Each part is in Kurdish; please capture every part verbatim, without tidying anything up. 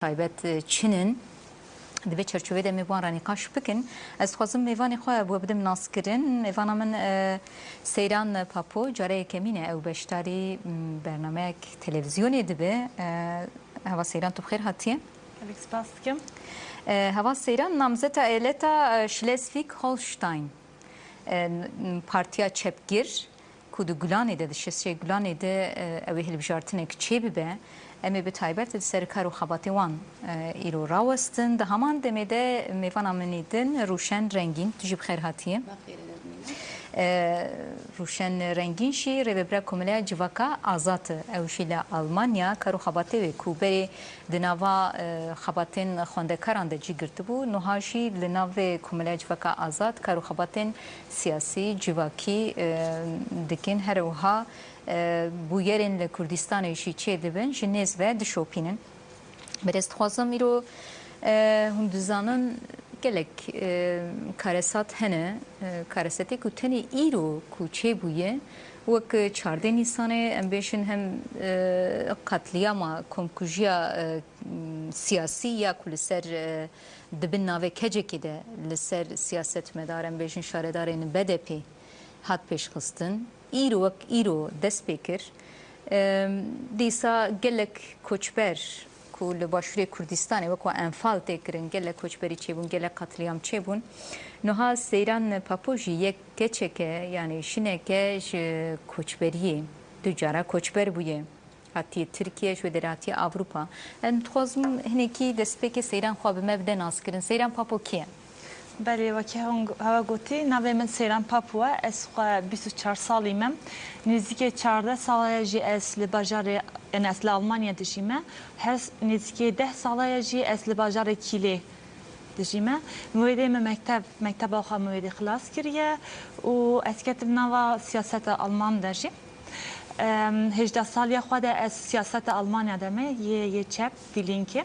taybet, e, çin in. Di vê çerçovê de em ê bi wan re nîqaş bikin. Ez dixwazim mêvanê xwe bi we bidim naskirin. Mêvana min, e, Seyran Papo, cara yekemîn e ew beşdarî, m, bernameyek televîzyonê dibe. E, Heval Seyran, tu bi xêr hatiye. Gelek spas dikim. E, Heval Seyran, namzeta eyaleta, e, Schleswig-Holstein, e, n-, partiya çepgir, ku di Gulanê de, di şêst û şeş Gulanê de, e, ew ê hilbijartinek çêbibe, em ê bi taybet li ser kar û xebatê wan, e, îro rawestin. Di heman demê de mêvana min ê din Rûşen Rengîn, tu jî bi xêr hatiye. Ba xêr, Nermîne. E, Rûşen Rengîn jî rêvebira Komeleya Civaka Azad e. Ew jî li Almanya kar û xebatê wê ku berê di nava, e, xebatên xwendekaran de cî girtibû, niha jî li nav vê Komeleya Civaka Azad kar û xebatên siyasî, civakî, e, dikin. Her wiha, e, bûyerên li Kurdistanê jî çêdibin, ji nêz ve dişopînin. Berêz, dixwazim îro, e, hûn dizanin gelek, e, karesat hene, e, karesetê ku tenê îro ku çêbûye, wek çardeh Nîsanê, em bêjin hem, e, qatliyama, komkujiya, e, siyasî ya ku li ser, e, di bin navê kecekê de li ser siyasetmedar, em bêjin şaredarên B D P hat pêşxistin. Îro wek îro dest pê kir. Em, dîsa gelek koçber ku li Başûrê Kurdistanê wek Enfal tê kirin, gelek koçberî çêbûn, gelek qatliyam çêbûn. Niha Seyran Papo jî yek keçeke, yanî jineke ji koçberiyê, du cara koçber bûye. Hatiye Tirkiye, ji wê derê hatiye Avrupa. Em dixwazim hinekî destpêkê Seyran xwe bi me bide naskirin. Seyran Papo kî ye? Belê, wekî hon-, hewa gotî, navê min Seyran Papo ye. Ez xwe bîst û çar salî me. Nêzîkê çardeh sala ye jî ez li bajarê, yani ez li Almanya dijî me. Her s-, nêzîkê deh sala ye jî ez li bajarê Kîlê dijî me. Min wê dê min mekteb, mekteba xwe min wê dê xilas kiriye û ez ketim nava siyaseta Alman de jî. Em, hêjdeh saliya xwe de ez siyaseta Almanya de me, yê, yê çep, Die Linke.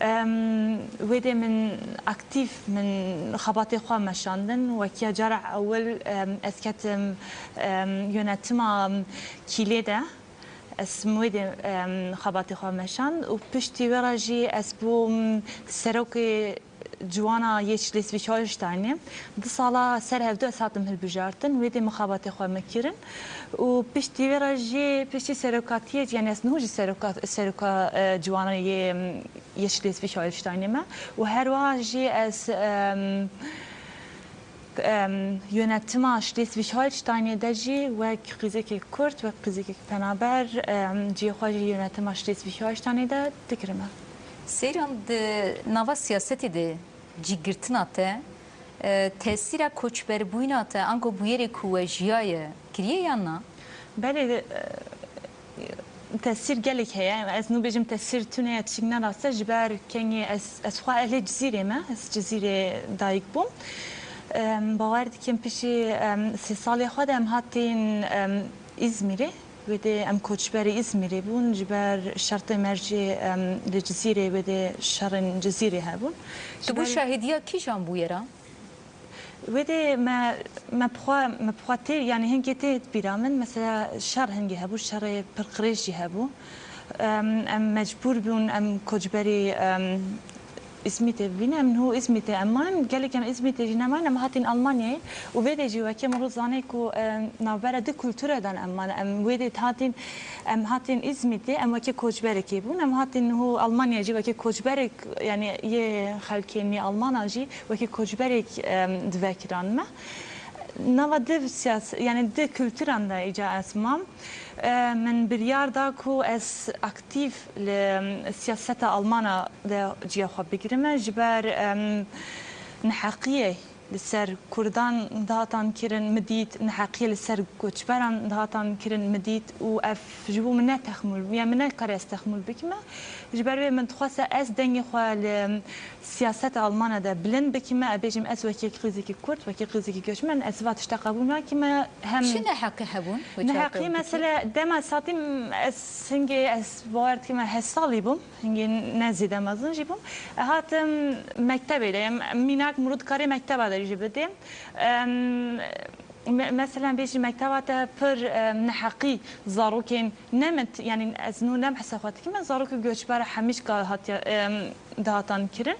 Em, wê dê min aktîf, min xebatê xwe meşandin. Wekiya cara ewil, em, ez ketim, em, yönetima Kîlê de. Ez wê dê, em, xebatê xwe meşand û piştî wê re jî ez bûm serokê ciwana yê Schleswig-Holsteinê. Du sala ser hevdu ez hatim hilbijartin, wê dê min xebatê xwe min kirin. Û piştî wê re jî, piştî serokatiyê, yani ez niho jî seroka, seroka, e, ciwana yê, yê Schleswig-Holsteinê me. Û her wiha jî ez, em, em, yönetima Schleswig-Holsteinê de jî wek qîzekek Kurd, wek qîzekek penaber, em, cihê xwe jî yönetima Schleswig-Holsteinê de dikirim. Seyran, di nava siyasetê de cîgirtina te, e, tesîra koçberbûyîna te, ango bûyerê ku we jiyaye, kiriye yan na? Belê, e, tesîr gelek heye. Ez nû bêjim tesîr tune ye, tişik ne rast e. Ji ber kengê ez, ez xwe ehlê Cizîrê me. Ez Cizîrê dayik bûm. Em, bawer dikim piştî, em, sê salê xwe de em hatin, em, Îzmîrê. Wê dê em koçberê Îzmîrê bûn. Ji ber şertê mercê em li Cizîrê, wê dê şerên Cizîrê hebûn. Tu bû şahidiya kîjan bûyera? Wê dê me, me bi xwe, me bi xwe tê, yani hingê tê bîra min, mesela şer hingê hebû, şerê pir qirêj jî hebû. Em, em mecbûr bûn, em koçberî, em, Îzmîtê bibîne, em niho Îzmîtê em man, gelek em Îzmîtê jî neman, em hatin Almanyayê û vê dê jî weke mirov zanê ku, em, navbera du kulturedan em man, em wê dê hatin, em hatin Îzmîtê, em weke koçberekê bûn, em hatin niho Almanyayê jî weke koçberek, yani yê xelkê nî Almana jî wekî koçberek, em, divekiran me. Nava di siyas-, yani di kulturan de îca ez mam. E, min biryar da ku ez aktîf li, em, siyaseta Almana de ciya xwe bigirime. Ji ber, em, neheqiyê li ser Kurdan dihatan kirin min dît, neheqiyê li ser koçberan dihatan kirin min dît û ev ji bo min ne texmûl bû. Yani min nekare ez texmûl bikime. Ji ber wê min dixweste ez dengê xwe li siyaseta Almana de bilind bikime, ez bêjim ez wekî qîzekî Kurd, wekî qîzekî göçmen, ez va tişta qebûl nakime. Hem çi neheqî hebûn? Neheqî mesele dema satîm ez hingê ez bawer dikime heşt salî bûm, hingê ne zêde mezin jî bûm. Hatim mektebê de, em, mînak mirov dikare mekteba de jî bidê. Em, Me-, mesela bêjî mekteba te pir, em, neheqî zarokên ne min, yanî ez nû ne behsa xwe dikim, zarokê göçber hemîşka hatiye, em, dihatan kirin.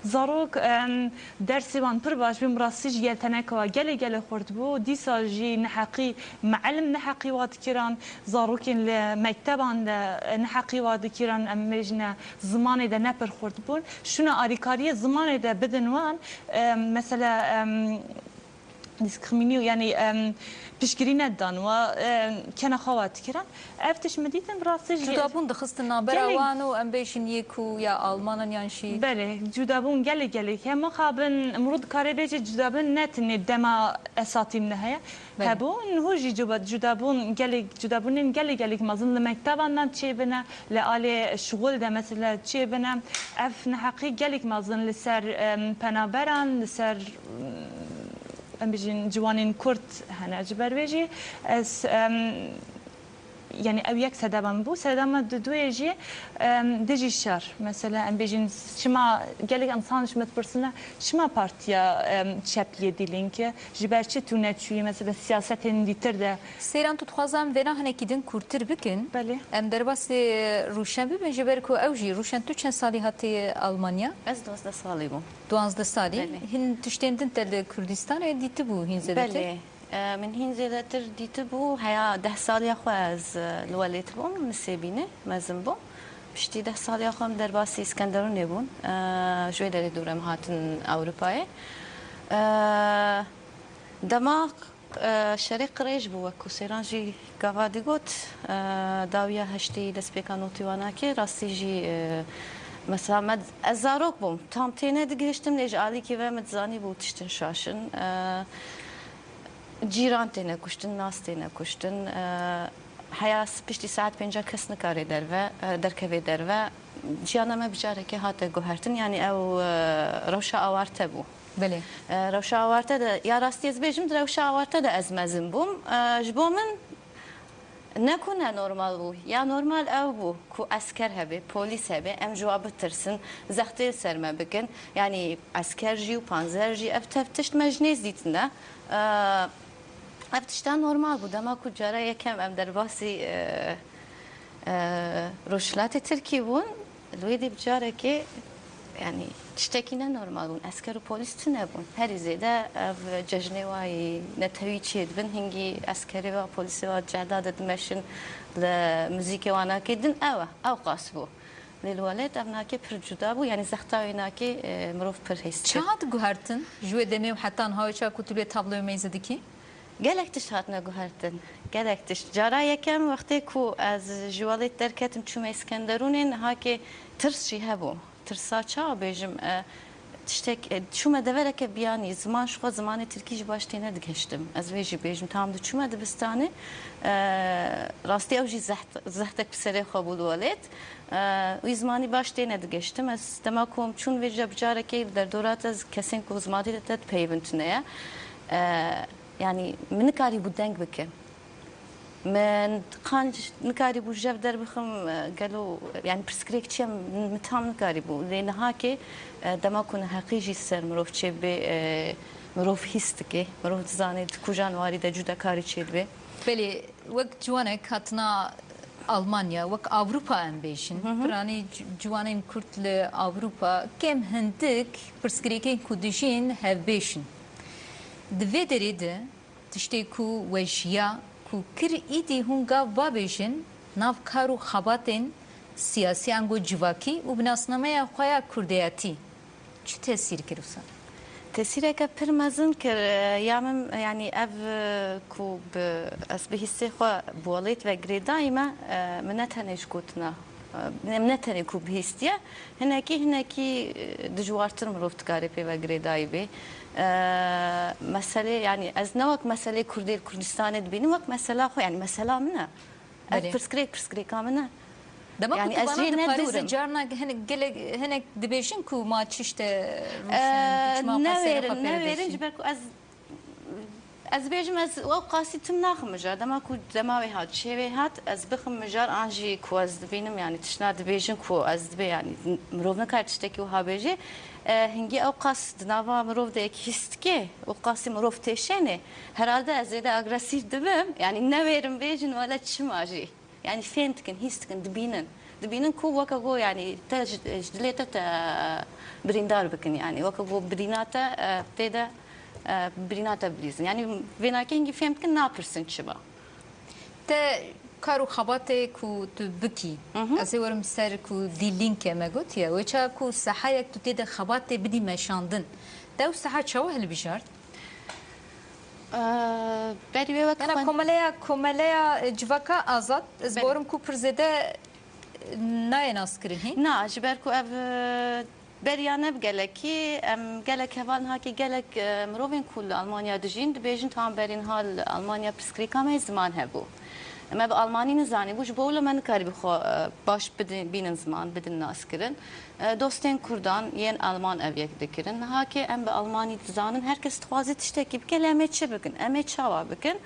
Zarok, em, dersê wan pir baş bûn, bi rastî jî yelteneka wa gelê gelê xurt bû. Dîsa jî neheqî, meelim neheqî wa dikiran, zarokên li mekteban de, e, neheqî wa dikiran, em bêjine zimanê de ne pir xurt bûn. Şûna alîkariyê zimanê de bidin wan, em, mesela, em, diskrimînî, yanî, em, piştgirî nedan wa, em, kena xwe wa dikirin. Ev tişt min dîtin, bi rastî jî Cudabûn dixistin navbera gelek wan û em bêjin yê ku ya Almanan yan jî Belê, cudabûn gelek gelek heye. Mixabin, mirov dikare bêje cudabûn ne tenê dema esatîm de heye. Belê. Hebû, niho jî cuba-, cudabûn gelek, cudabûnên gelek gelek mezin li mekteban de çêbine, li alê şixul de mesela çêbine. Ev neheqî gelek mezin li ser, em, penaberan, li ser, em, em bijîn ciwanên Kurd hene. Ji ber vê jî ez, em, yanî ew yek sedema min bû. Sedema duduyê jî, em, dijî şer. Mesela em bêjin çima gelek insan ji min dipirsine, çima partiya, em, çep yê Dîlînke? Ji ber çi tu neçûyî mesela siyasetên dîtir de? Seyran, tu dixwaze em vêna hinekî din kûrtir bikin. Belê. Em derbasî Rûşen bibin, ji ber ku ew jî, Rûşen, tu çend salî hatî Almanya? Ez duwazdeh salî bûm. Duwazdeh salî. Belê. Hin tiştên din te li Kurdistanê dîtibû hîn zêdetir? Belê. E, min hîn zêdetir dîtibû, heya deh saliya xwe ez, e, li welêt bûm, Nisêbînê mezin bûm. Piştî deh saliya xwe em derbasî Îskenderûnê bûn. E, ji wê derê dûr em hatin Ewropayê. E, dema, e, şerê qirêj bû, wek ku Seyran jî gava digot, e, dawiya heştê destpêka notî wana kir, rastî jî, e, mesela me, ez zarok bûm, tam têne digihiştim, lê ji alîkî ve min dizanîbû tiştin şaş in. E, Cîran têne kuştin, nas têne kuştin. E, heya s-, piştî saet pênca kes nikare derve, e, derkeve derve. Jiyana me bi carekê hate guhertin, yanî ew, e, rewşa awarte bû. Belê. E, rewşa awarte de, ya rastî ez bêjim, di rewşa awarte de ez mezin bûm. E, ji bo min ne ku ne normal bû, ya normal ew bû ku esker hebe, polîs hebe, em ji wa bitirsin, zextê li ser me bikin. Yanî esker jî û panzer jî, ev tev tişt me ji nêz dîtine. Ev tişta normal bû. Dema ku cara yekem em derbasî, e, e, Rojhilatê Tirkî bûn, li wê dî bi carekê, yanî tiştekî ne normal bûn. Esker û polîs tune bûn. Herî zêde ev cejnê wayî netewî çêdibin. Hingî eskerê wa, polîsê wa cehda de dimeşin, li muzîkê wana kê din ew e. Ew qas bû. Lê li welêt ev nakê pir cuda bû, yanî zexta wê nakê, e, mirov pir hêst kir. Çi hat guhertin ji wê demê û heta niha wê çaku tu lê tabloyê mêze dikî? Gelek tişt hatine guhertin. Gelek tişt. Cara yekem wextê ku ez ji welêt derketim çûme Îskenderûnê, niha kê tirs jî hebû. Tirsa çawa bêjim, e, tiştek, e, çûme devereke biyanî, ziman ji xwe, zimanê tirkî jî baş têne digihiştim. Ez vê jî bêjim, tam diçûme dibistanê, e, rastî ew jî zeht-, zehtek bi serê xwe bû li welêt. E, wî zimanî baş têne digihiştim. Ez dema ku em çûn vêca bi carekê li derdora te kesên ku zimanê te dipeyivin tune ye. E, yanî min nikarîbû deng bikim. Min qanc nikarîbû jev derbixim, e, gelo, yanî pirsgirêk çi ye, min, min tam nikarîbû. Lê niha kê, e, dema ku neheqî jî ser mirov çêbê, e, mirov hîs dike, mirov dizane di kujan warî de cudekarî çêdibe. Belê, wek ciwanek hatina Almanya, wek Ewropa em bêjin, Hı hı. piranî ci-, ciwanên Kurd li Ewropa kêm hindik pirsgirêkên ku dijîn hevbêş in. Di vê derê de tiştê ku we jiya, ku kir îdî hûn gav babêjin nav kar û xebatên siyasî ango civakî û bi nasnameya xwe ya kurdeyatî çi tesîr kir wisa? Tesîreke pir mezin kir, e, ya min, yanî ev, e, ku bi, ez bi hîsê xwe bi welêt ve girêdayî me, e, min ne tenê ji gotina, e, min ne tenê ku bihîstiye, hinekî, hinekî, e, dijwartir mirov dikare pê ve girêdayî bê. E, meselê, yanî ez ne wek meselê Kurdê li Kurdistanê dibînim, wek mesela xwe, yanî mesela min e. Ev Belê. pirsgirêk, pirsgirêka min e. Dema ku Yanî tu ez bana jê ne dûr diparêze im. carna hinek gelek, hinek dibêjin ku ma çişte Rûşen, Ee, tu çima xwe serê xwe newêrin, pê newêrin dibêjî? ji ber ku ez, Ez dibêjim, ez ew qasî tim naxim mijar. Dema ku dema wê hat, çê wê hat, ez bixim mijar, an jî ku ez dibînim, yanî tiştna dibêjin ku ez dibê, yanî mirov nikare tiştekî wiha bêjê. E, hingî ew qas di nava mirov de yek hîs dike, ew qasî mirov têşêne. Herhalde ez zêde agresîf dibim, yanî newêrim bêjin wele çima jî. Yanî fêm dikin, hîs dikin, dibînin. Dibînin ku weke ku, yanî te ji, ji dilê te te birîndar bikin, yanî weke ku birîna te, e, tê de, e, birîna te bilîzin. Yanî vênakê hingî fêm dikin, napirsin çima. Te kar û xebatê ku tu bikî, Hı hı. ez ê werim ser ku dîlînkê me gotiye, wê çawa ku sehayek tu tê de xebatê bidî meşandin. Te ew seha çawa hilbijart? Eee, berî wê wek Yana xwen- komeleya, komeleya, e, Civaka Azad, ez Belê. borim ku pir zêde, e, nayê naskirin hîn. Na, ji ber ku ev, e, beriya ne bi gelekî, em gelek heval niha kê gelek, e, mirovên ku li Almanya dijîn, dibêjin tam berî niha li Almanya pirsgirêka me ziman hebû. Me bi almanî nizanîbû, ji bo wilo me nikarîbû xwe, e, baş bidin, bînin ziman, bidin naskirin. E, dostên Kurdan yên Alman ev yek dikirin. Niha kê em bi Almanî dizanin, her kes dixwaze tiştekî bike, lê em ê çi bikin? Em ê çawa bikin?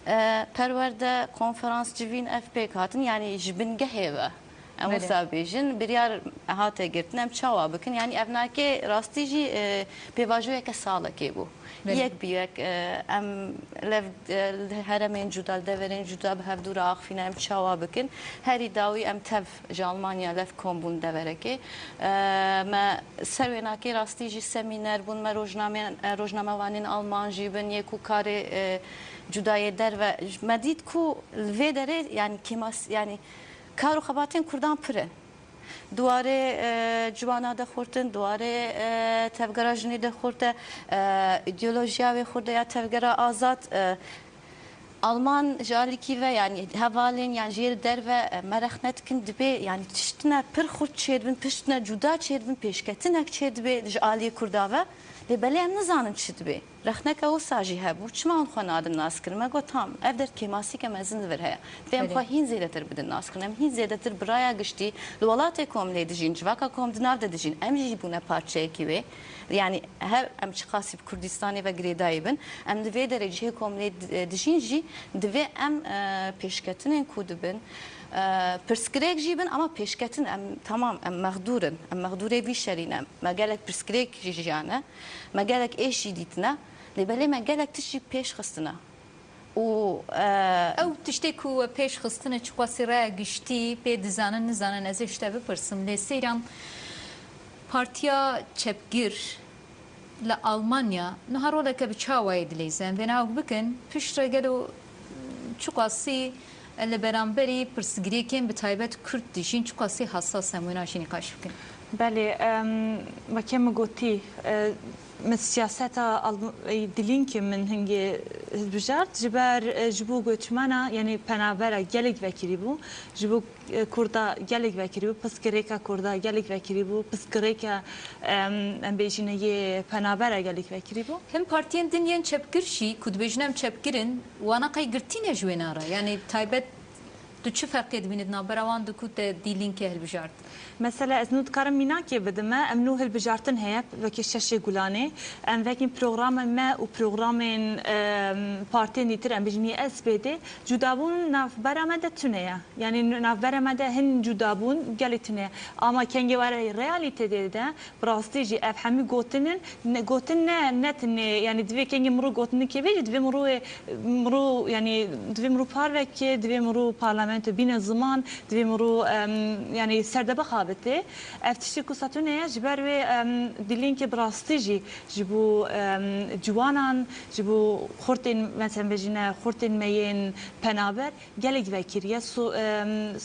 E, perwerde, konferans, civîn ev pêk hatin, yanî ji bingehê ve. Em Belê. wisa bêjin, biryar hate girtin, em çawa bikin? Yanî ev nakê rastî jî, e, pêvajoyeke salekê bû. Belê. Yek bi yek, e, em lev, e, li heremên cuda, li deverên cuda bi hevdû re axifîne, em çawa bikin? Herî dawî em tev ji Almanya lev kom bûn deverekê. E, me ser wênakê rastî jî semîner bûn, me rojnameyên, e, rojnamevanên Alman jî bin, yê ku karê, e, cudayê derve, me dît ku li vê derê, yanî kêmas-, yanî kar û xebatên Kurdan pir in. Di warê, e, ciwana de xurt in, di warê, e, tevgera jinê de xurt e, e, îdeolojiya wê xurt e ya tevgera azad, e, Alman ji alîkî ve, yanî hevalên yan jê li derve, e, me rexne dikin, dibê, yanî tiştine pir xurt çêdibin, tiştine cuda çêdibin, pêşketinek çêdibe ji aliyê Kurda ve. Lê belê em nizanin çi dibe. Rexneke wisa jî hebû. Çima hûn xwe nadin naskirin? Me got, tam, ev der kêmasîke mezin li vir heye. Divê em Belê. xwe hîn zêdetir bidin naskirin. Em hîn zêdetir bi raya giştî li welatê ku em lê dijîn, civaka ku em di nav de dijîn, em jî bûne parçeyekî wê. Yanî her em çiqasî bi Kurdistanê ve girêdayî bin, em di vê derê cihê ku em lê di-, dijîn jî divê em, e, pêşketinên ku dibin, e, pirsgirêk jî bin, ama pêşketin em, tamam, em mexdûr in. Em mexdûrê vî şerî ne. Me gelek pirsgirêk jî jiyane. Me gelek êş jî dîtine, lê belê me gelek tişt jî pêş xistine. Û, e, Ew tiştê ku we pêş xistine, çiqasî raya giştî pê dizanin, nizanin, ez ê ji te bipirsim. Lê seyran Partiya Çepgir li Almanya niha roleke bi çi awayî dileyze? Em vê niha bikin, piştre gelo çiqasî li beramberî pirsgirêkên bi taybet Kurd dijîn, çiqasî hesas em wê niha jî nîqaş bikin? Belê, em, weke min gotî, e, min siyaseta Alm-, e, Dilînkê min hingê hilbijart, ji ber, e, ji bo göçmena, yanî penabera gelek vekirî bû, ji bo, e, Kurda gelek vekirî bû, pirsgirêka Kurda gelek vekirî bû, pirsgirêka, em, em bêjine yê penabera gelek vekirî bû. Hin partiyên din yên çepgir jî, ku dibêjin em çepgir in, wana qey girtî ne ji wê nara. Yanî taybet Tu çi ferqê dibînî di navbera wan du ku te Dîlînkê hilbijart? Mesela ez nû dikarim mînakê bidime, em nû hilbijartin heye, wekî Şeşê Gulanê. Em wekî programên me û programên, em, partiyên dîtir, em bijînî S P D, cudabûn navbera me de tune ye. Yanî navbera me de hin cudabûn gelî tune ye. Ama kengê were realîteyê de, Bi rastî jî ev hemî gotin in, ne, gotin ne, ne tenê, yanî divê kengê mirov gotinikê bê jî, divê mirov, mirov, yanî divê mirov parveke, divê mirov parlamento bîne ziman, divê mirov, em, yanî ser de bixabitê. Ev tiştê ku satûnê ye, ji ber wê, em, Dîlînkê bi rastî jî ji bo, em, ciwanan, ji bo xurtên, mesela bêjîne, xurtên me yên penaber, gelek vekirî ye. So-, em,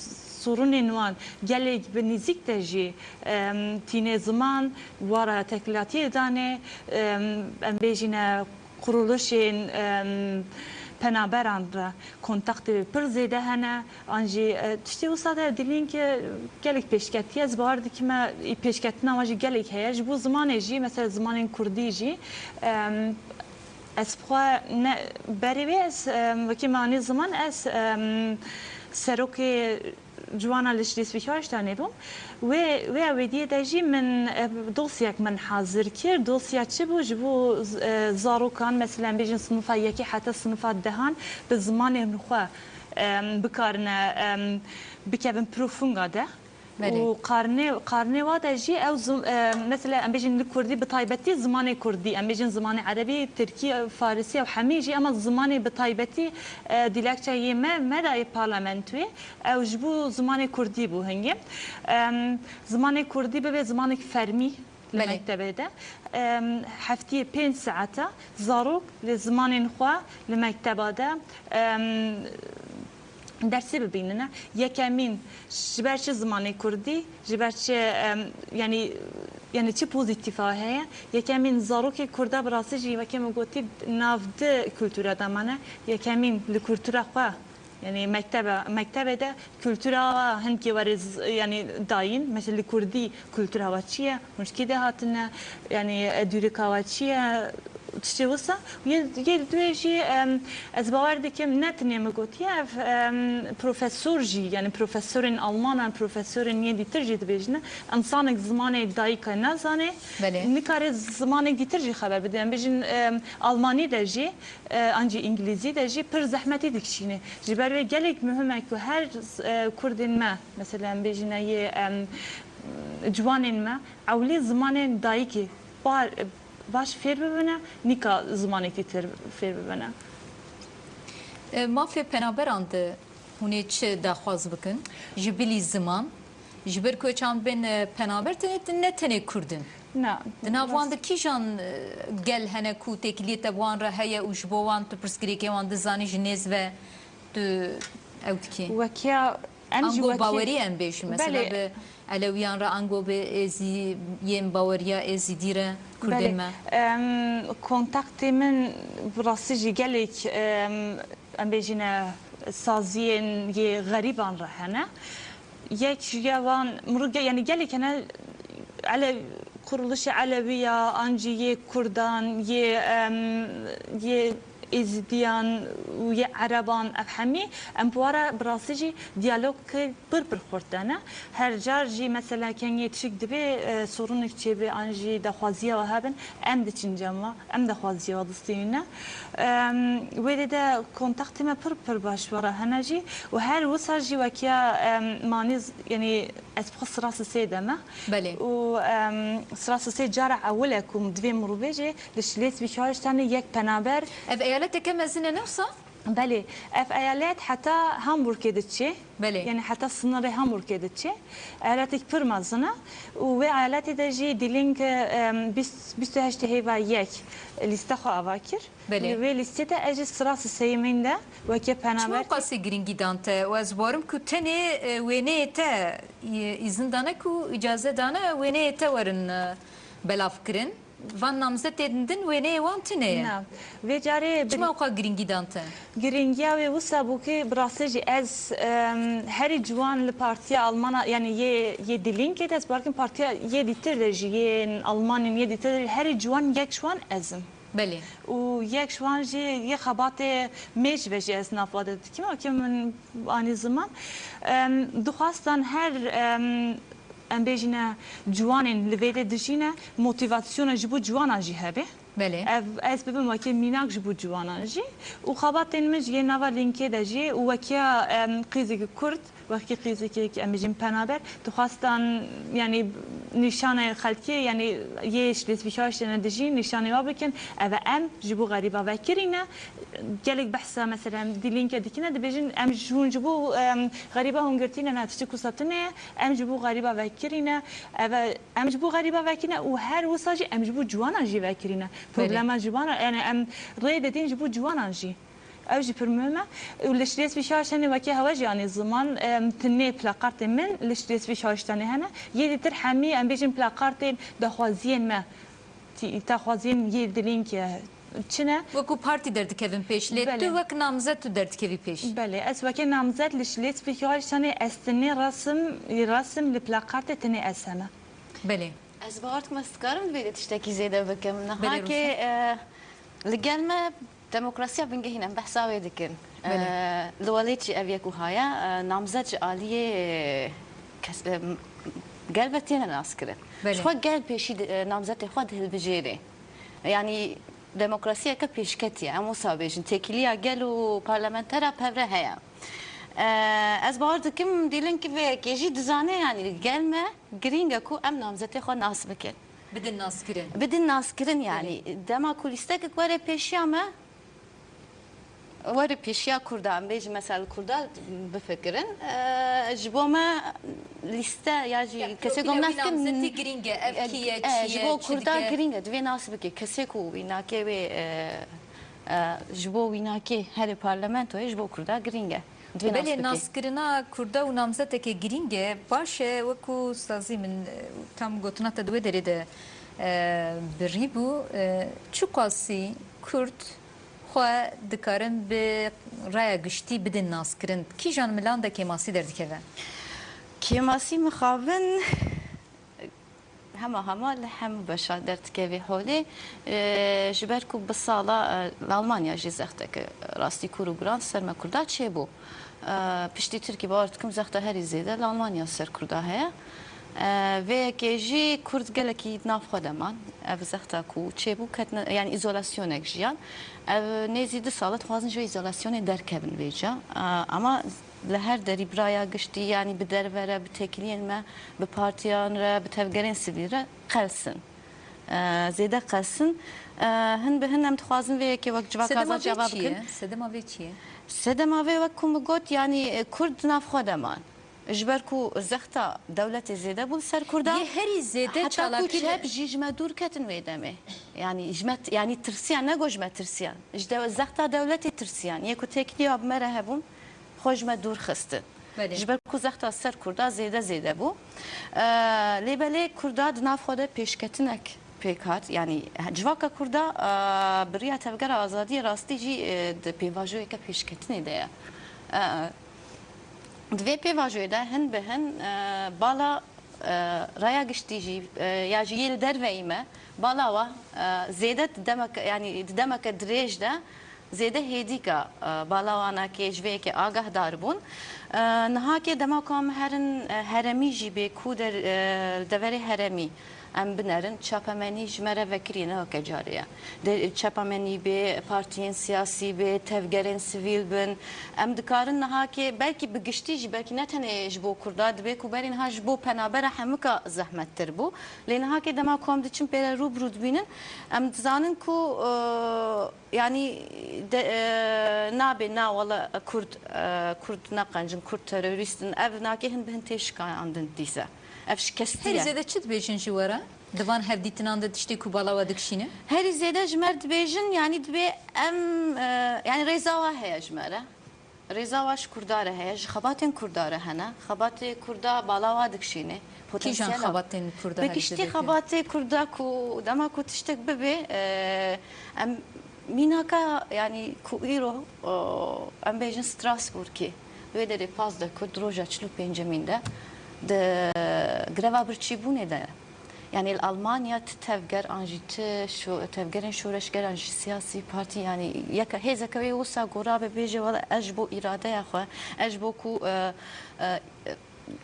sorunên wan gelek bi nîzîk de jî, em, tînê ziman, wara teşkîlatiyê dane, em, em bêjîne kurulişên, em, penaberan re kontaktê pir zêde hene. An jî, e, tiştê wisa de Dîlînkê gelek pêşketiye. Ez bawer dikim, e, pêşketina wan jî gelek heye. Ji bo zimanê jî, mesela zimanên kurdî jî, em, Ez bi xwe ne, berê wê ez, em, wekî me anî ziman, ez, em, serokê, Ciwana li Schleswig-Holsteinê bûm. Wê, wê ewêdiyê de jî min, e, dosyek min hazir kir. Dosya çi bû? Ji bo z-, e, zarokan, mesela, em bêjin sinifa yekê heta sinifa dehan bi zimanên xwe, em, bikarine, em, bikevin profunga de. Belê. Û qarnê, qarnê wa de jî ew zim-, e, mesela, em bêjin li kurdî bi taybetî zimanê kurdî, em bêjin zimanê erebî, tirkî, farisî ew hemî jî, ema zimanê bi taybetî, e, dîlekçe yê me, me de yê parlamentoyê, ew ji bo zimanê kurdî bû hingê. Em, zimanê kurdî bibe zimanek fermî li Belê. mektebê de. Em, heftiyê pênc saeta zarok li zimanên xwe li mekteba de, em, dersê bibînine. Yekemîn, ji ber çi zimanê kurdî, ji ber çi, em, yanî, yanî çi pozîtîfa heye? Yekemîn, zarokê kurda bi rastî jî, wekî min gotî, nav di kultura de mane. Yekemîn, li kultura xwe, yanî mektebe, mektebê de kultura hindkê were z-, yanî dayîn, mesela li kurdî kultura wa çi ye? Hûn ji kî de hatine? Yanî, e, dûrika wa çi ye? Tiştê wisa. Yê, yê li duê jî, em, ez bawer dikim, ne tenê min gotiye, ev, em, profesor jî, yanî profesorên Almanan, profesorên yên dîtir jî dibêjine, însanek zimanê dayika nazane, Belê. nikare zimanek dîtir jî xeber bide. Em bêjin, em, Almanî de jî, e, an jî Îngilîzî de jî pir zehmetî dikişîne. Ji ber wê gelek muhim e ku her, e, kurdên me, mesela em bêjine yê, em, ciwanên me, ewlî zimanên dayikê bar-, baş fêr bibine, nîka zimanekî tir fêr bibine. E, mafê penaberan de hûn ê çi daxwaz bikin? Ji bilî ziman, ji ber ku çand bên, e, penaber tenê, ne tenê kurd in. Na, Di nav wan de kîjan, e, gel hene ku têkiliyê te bi wan re heye û ji bo wan tu pirsgirêkê wan dizanî ji nêz ve tu ew dikî? Wekiya em jî Ango wekî bawerî em bêjin, mesela Belê. bi Elewiyan re, ango bi êzî-, yên baweriya êzîdî re, kurdên Belê. me. Em, kontaktê min bi rastî jî gelek, em, em bêjine saziyên yê xerîban re hene. Yek ji ya wan, mirov ge-, yanî gelek hene, ele-, kurulişê Elewiya, an jî yê Kurdan, yê, em, yê Êzidiyan û yê Ereban, ev hemî, em bi wa re bi rastî jî diyalogê pir pir xurt de ne. Her car jî mesela kengê tişik dibe, e, sorûnek çêbe an jî daxwaziya we hebin, em diçin cem we, em daxwaziya we distînin ne. Em, wê dê de kontaktê me pir pir baş we re hene jî û her wisa jî wekiya, em, manî z-, yanî ez bi xwe sira sisê de me. Belê. Û, em, sira sisê cara ewil e ku divê mirov bêje li Schleswig-Holsteinê yek penaber. Ev eyaleteke mezin e ne wisa? Belê. Ev eyalet heta Hamburgê diçe. Belê. Yanî heta sinirê Hamburgê diçe. Eyaletek pir mezin e. Û wê eyaletê de jî Die Linke, em, bîst, bîst û heştê hêva yek lîste xwe ava kir. Belê. Li wê lîstê de ez jî sira siseyimîn de weke Çima penaber. qasî girîngî dan te? Û ez bawerim ku tenê, e, wêneyê te, e, îzin dane ku îcaze dane wêneyê te werin, e, belav kirin. Van namzetên din wêneyê wan tune ye. Na. Vê carê bir- Çima weka girîngî dan te? Girîngiya wê wisa bû ki bi rastî jî ez, em, herî ciwan li partiya Almana, yanî yê, yê Die Linkê de, ez bawer dikim partiya yê dîtir de jî, yên Almanên yê dîtir de jî herî ciwan yek ji wan ez im. Belê. Û yek ji wan jî yê xebatê mêj ve jî ez nav xwe de dikim, weke min anî ziman. Em, dixwastan her, em, em bêjine ciwanên li vê de dijîne, motivasyona ji bo ciwanan jî hebe. Belê. Ev, ez bibim weke mînak ji bo ciwanan jî. Û xebatên min ji yê nava Linkê de jî û wekiya, em, qîzekî Kurd, wekî qîzekî, em bêjin penaber, dixwastan, yanî nîşanê xelkê, yanî yê Schleswig-Holsteinê dijîn, nîşanê wa bikin. Ev e em ji bo xerîba vekirî ne. Gelek behsa, mesela, em Die Linke dikine, dibêjin, em ji hûn ji bo, em, xerîba hûn girtî ne, na tiştî ku satine ye, em ji bo xerîba vekirî ne. Ev e, em ji bo xerîba vekirî ne û her wisa jî em ji bo ciwanan jî vekirî ne. Belê. Problema ciwanan, yani em rê didin ji bo ciwanan jî. Ew jî pir muhim e. Û li Schleswig-Holsteinê wekî hewe jî anî ziman, em, tinê plakartên min li Schleswig-Holsteinê hene. Yê dîtir hemî, em bêjin, plakartên daxwaziyên me, tî-, daxwaziyên yê Die Linke çi ne? Wekû partî derdikevin pêş, lê Belê. tu wek namzet tu derdikevî pêş. Belê, ez weke namzet li Schleswig-Holsteinê ez tinê resim, resim li plakartê tinê ez heme. Belê. Ez bawer dikim ez dikarim li vê de tiştekî zêde bikim. Belê, Niha ke, Rûşen. e, li gel me demokrasiya bingehîn em behsa wê dikin. Belê. E, li welêt jî ev yek wiha ye, e, namzet ji aliyê kes-, e, gel ve têne naskirin. Belê. Ji xwe gel pêşî di-, e, namzetê xwe dihilbijêrê. Yanî demokrasiyeke pêşketî ye. Em wisa bêjin. Têkiliya gel û parlamentera pevre heye. E, ez bawer dikim dîlin ki vê yekê jî dizane, yanî gel me girîng e ku em namzetê xwe nas bikin. Bidin naskirin. Bidin naskirin yanî. Belê. Dema ku lîstekek were pêşiya me, were pêşiya Kurda, em bêjin mesela li Kurda bifikirin. E, ji bo me lîste ya jî Ya, kesê profîla gom wî nas bikin, namzetî girîng e. Ev e, kî ye, e, çi ji ye, bo çi Kurda dike? Girîng e. Divê nas bike. Kesê ku wî nake wê, e, e, ji bo wî nake herê parlamentoyê ji bo Kurda girîng e. Divê nas Belê bike. Naskirina Kurda û namzetekê girîng e. Baş e, wekû sazî min, e, tam gotina te di wê derê de, e, birî bû. E, çiqasî Kurd xwe dikarin bi raya giştî bidin naskirin? Kîjan milan de kêmasî derdikeve? Kêmasî mixabin hema hema li hemû beşa derdikeve holê. E, ji ber ku bi sala, e, li Almanya jî zexteke rastî kûr û guran ser me Kurda çêbû. E, piştî Tirkî bawer dikim zexta herî zêde li Almanya ser Kurda heye. E, vê yekê jî Kurd gelekî di nav xwe de man. Ev zexta ku çêbû ketine, yanî îzolasyonek jiyan. Ev nêzî du sal e dixwazin ji vê îzolasyonê derkevin vêca. E, ama li her derî bi raya giştî, yanî bi derve re, bi têkiliyên me, bi partiyan re, bi tevgerên sivîl re qels in. E, zêde qels in. E, hin bi hin em dixwazin vê yekê wek civaka Sedema azad vê cevab çi bikin. Ye? Sedema vê çi ye? Sedema vê wek ku min got, yanî, e, Kurd di nav xwe de man. Ji ber ku zexta dewletê zêde bû li ser Kurda. Yê herî zêde Heta ku çalakî çep jî ji me dûr ketin wê demê. Yanî ji me, yanî tirsiyan, ne got ji me tirsiyan. Ji dew-, zexta dewletê tirsiyan. Yê ku têkiliya bi me re hebûn, xwe ji me dûr xistin. Belê. Ji ber ku zexta ser Kurda zêde zêde bû. E, lê belê Kurda di nav xwe de pêşketinek pêk hat. Yanî civaka Kurda, e, bi riya Tevgera Azadiyê rastî jî, e, di pêvajoyeke pêşketinê de ye. E, di vê pêvajoyê de hin bi hin, e, bala, e, raya giştî jî, e, ya jî yê li derveyî me, bala wa, e, zêde di demeke, yanî di demeke dirêj de zêde hêdîka, e, bala wana kê ji vê yekê agahdar bûn. E, niha kê dema ku em herin, e, heremî jî bê ku der-, e, deverê heremî em binerin, çapemenî ji me re vekirî ne weke carê ye. De, çapemenî bê, partiyên siyasî bê, tevgerên sivîl bin. Em dikarin niha kê belkî bi giştî jî, belkî ne tenê ji bo Kurda, dibê ku berî niha ji bo penabera hemika zehmettir bû. Lê niha kê dema ku em diçin pê re rû bi rû dibînin, em dizanin ku, e, Yanî de, e, nabê, na wele Kurd, e, Kurd ne qenc in, Kurd terorîst in. Ev nakê hin bi hin tê şikayandin dîse. Ev şikestî Herî ye. Zêde çi dibêjin ji we re? Di van hevdîtinan de tiştê ku bala we dikişîne? Herî zêde ji me re dibêjin, yanî dibê em, e, yanî rêza we heye ji me re. Rêza wa ji Kurda re heye, ji xebatên Kurda re hene. Xebatê Kurda bala wa dikişîne. Kîjan Potansiyela xebatên Kurda Bi herî giştî zêde hene? Xebatê Kurda ku dema ku tiştek bibe, e, em mînaka, yanî ku îro, o, em bêjin Strasbourgê, wê derê pazdeh Kurd roja çil û pêncemîn de di greva birçîbûnê de ye. Yanî li Almanya ti tevger an jî ti şo-, tevgerên şoreşger an jî siyasî partî, yanî yeka hêzeke wê wisa gora be bêje, wela ez ji bo îradeya xwe, ez ji bo ku, e, e,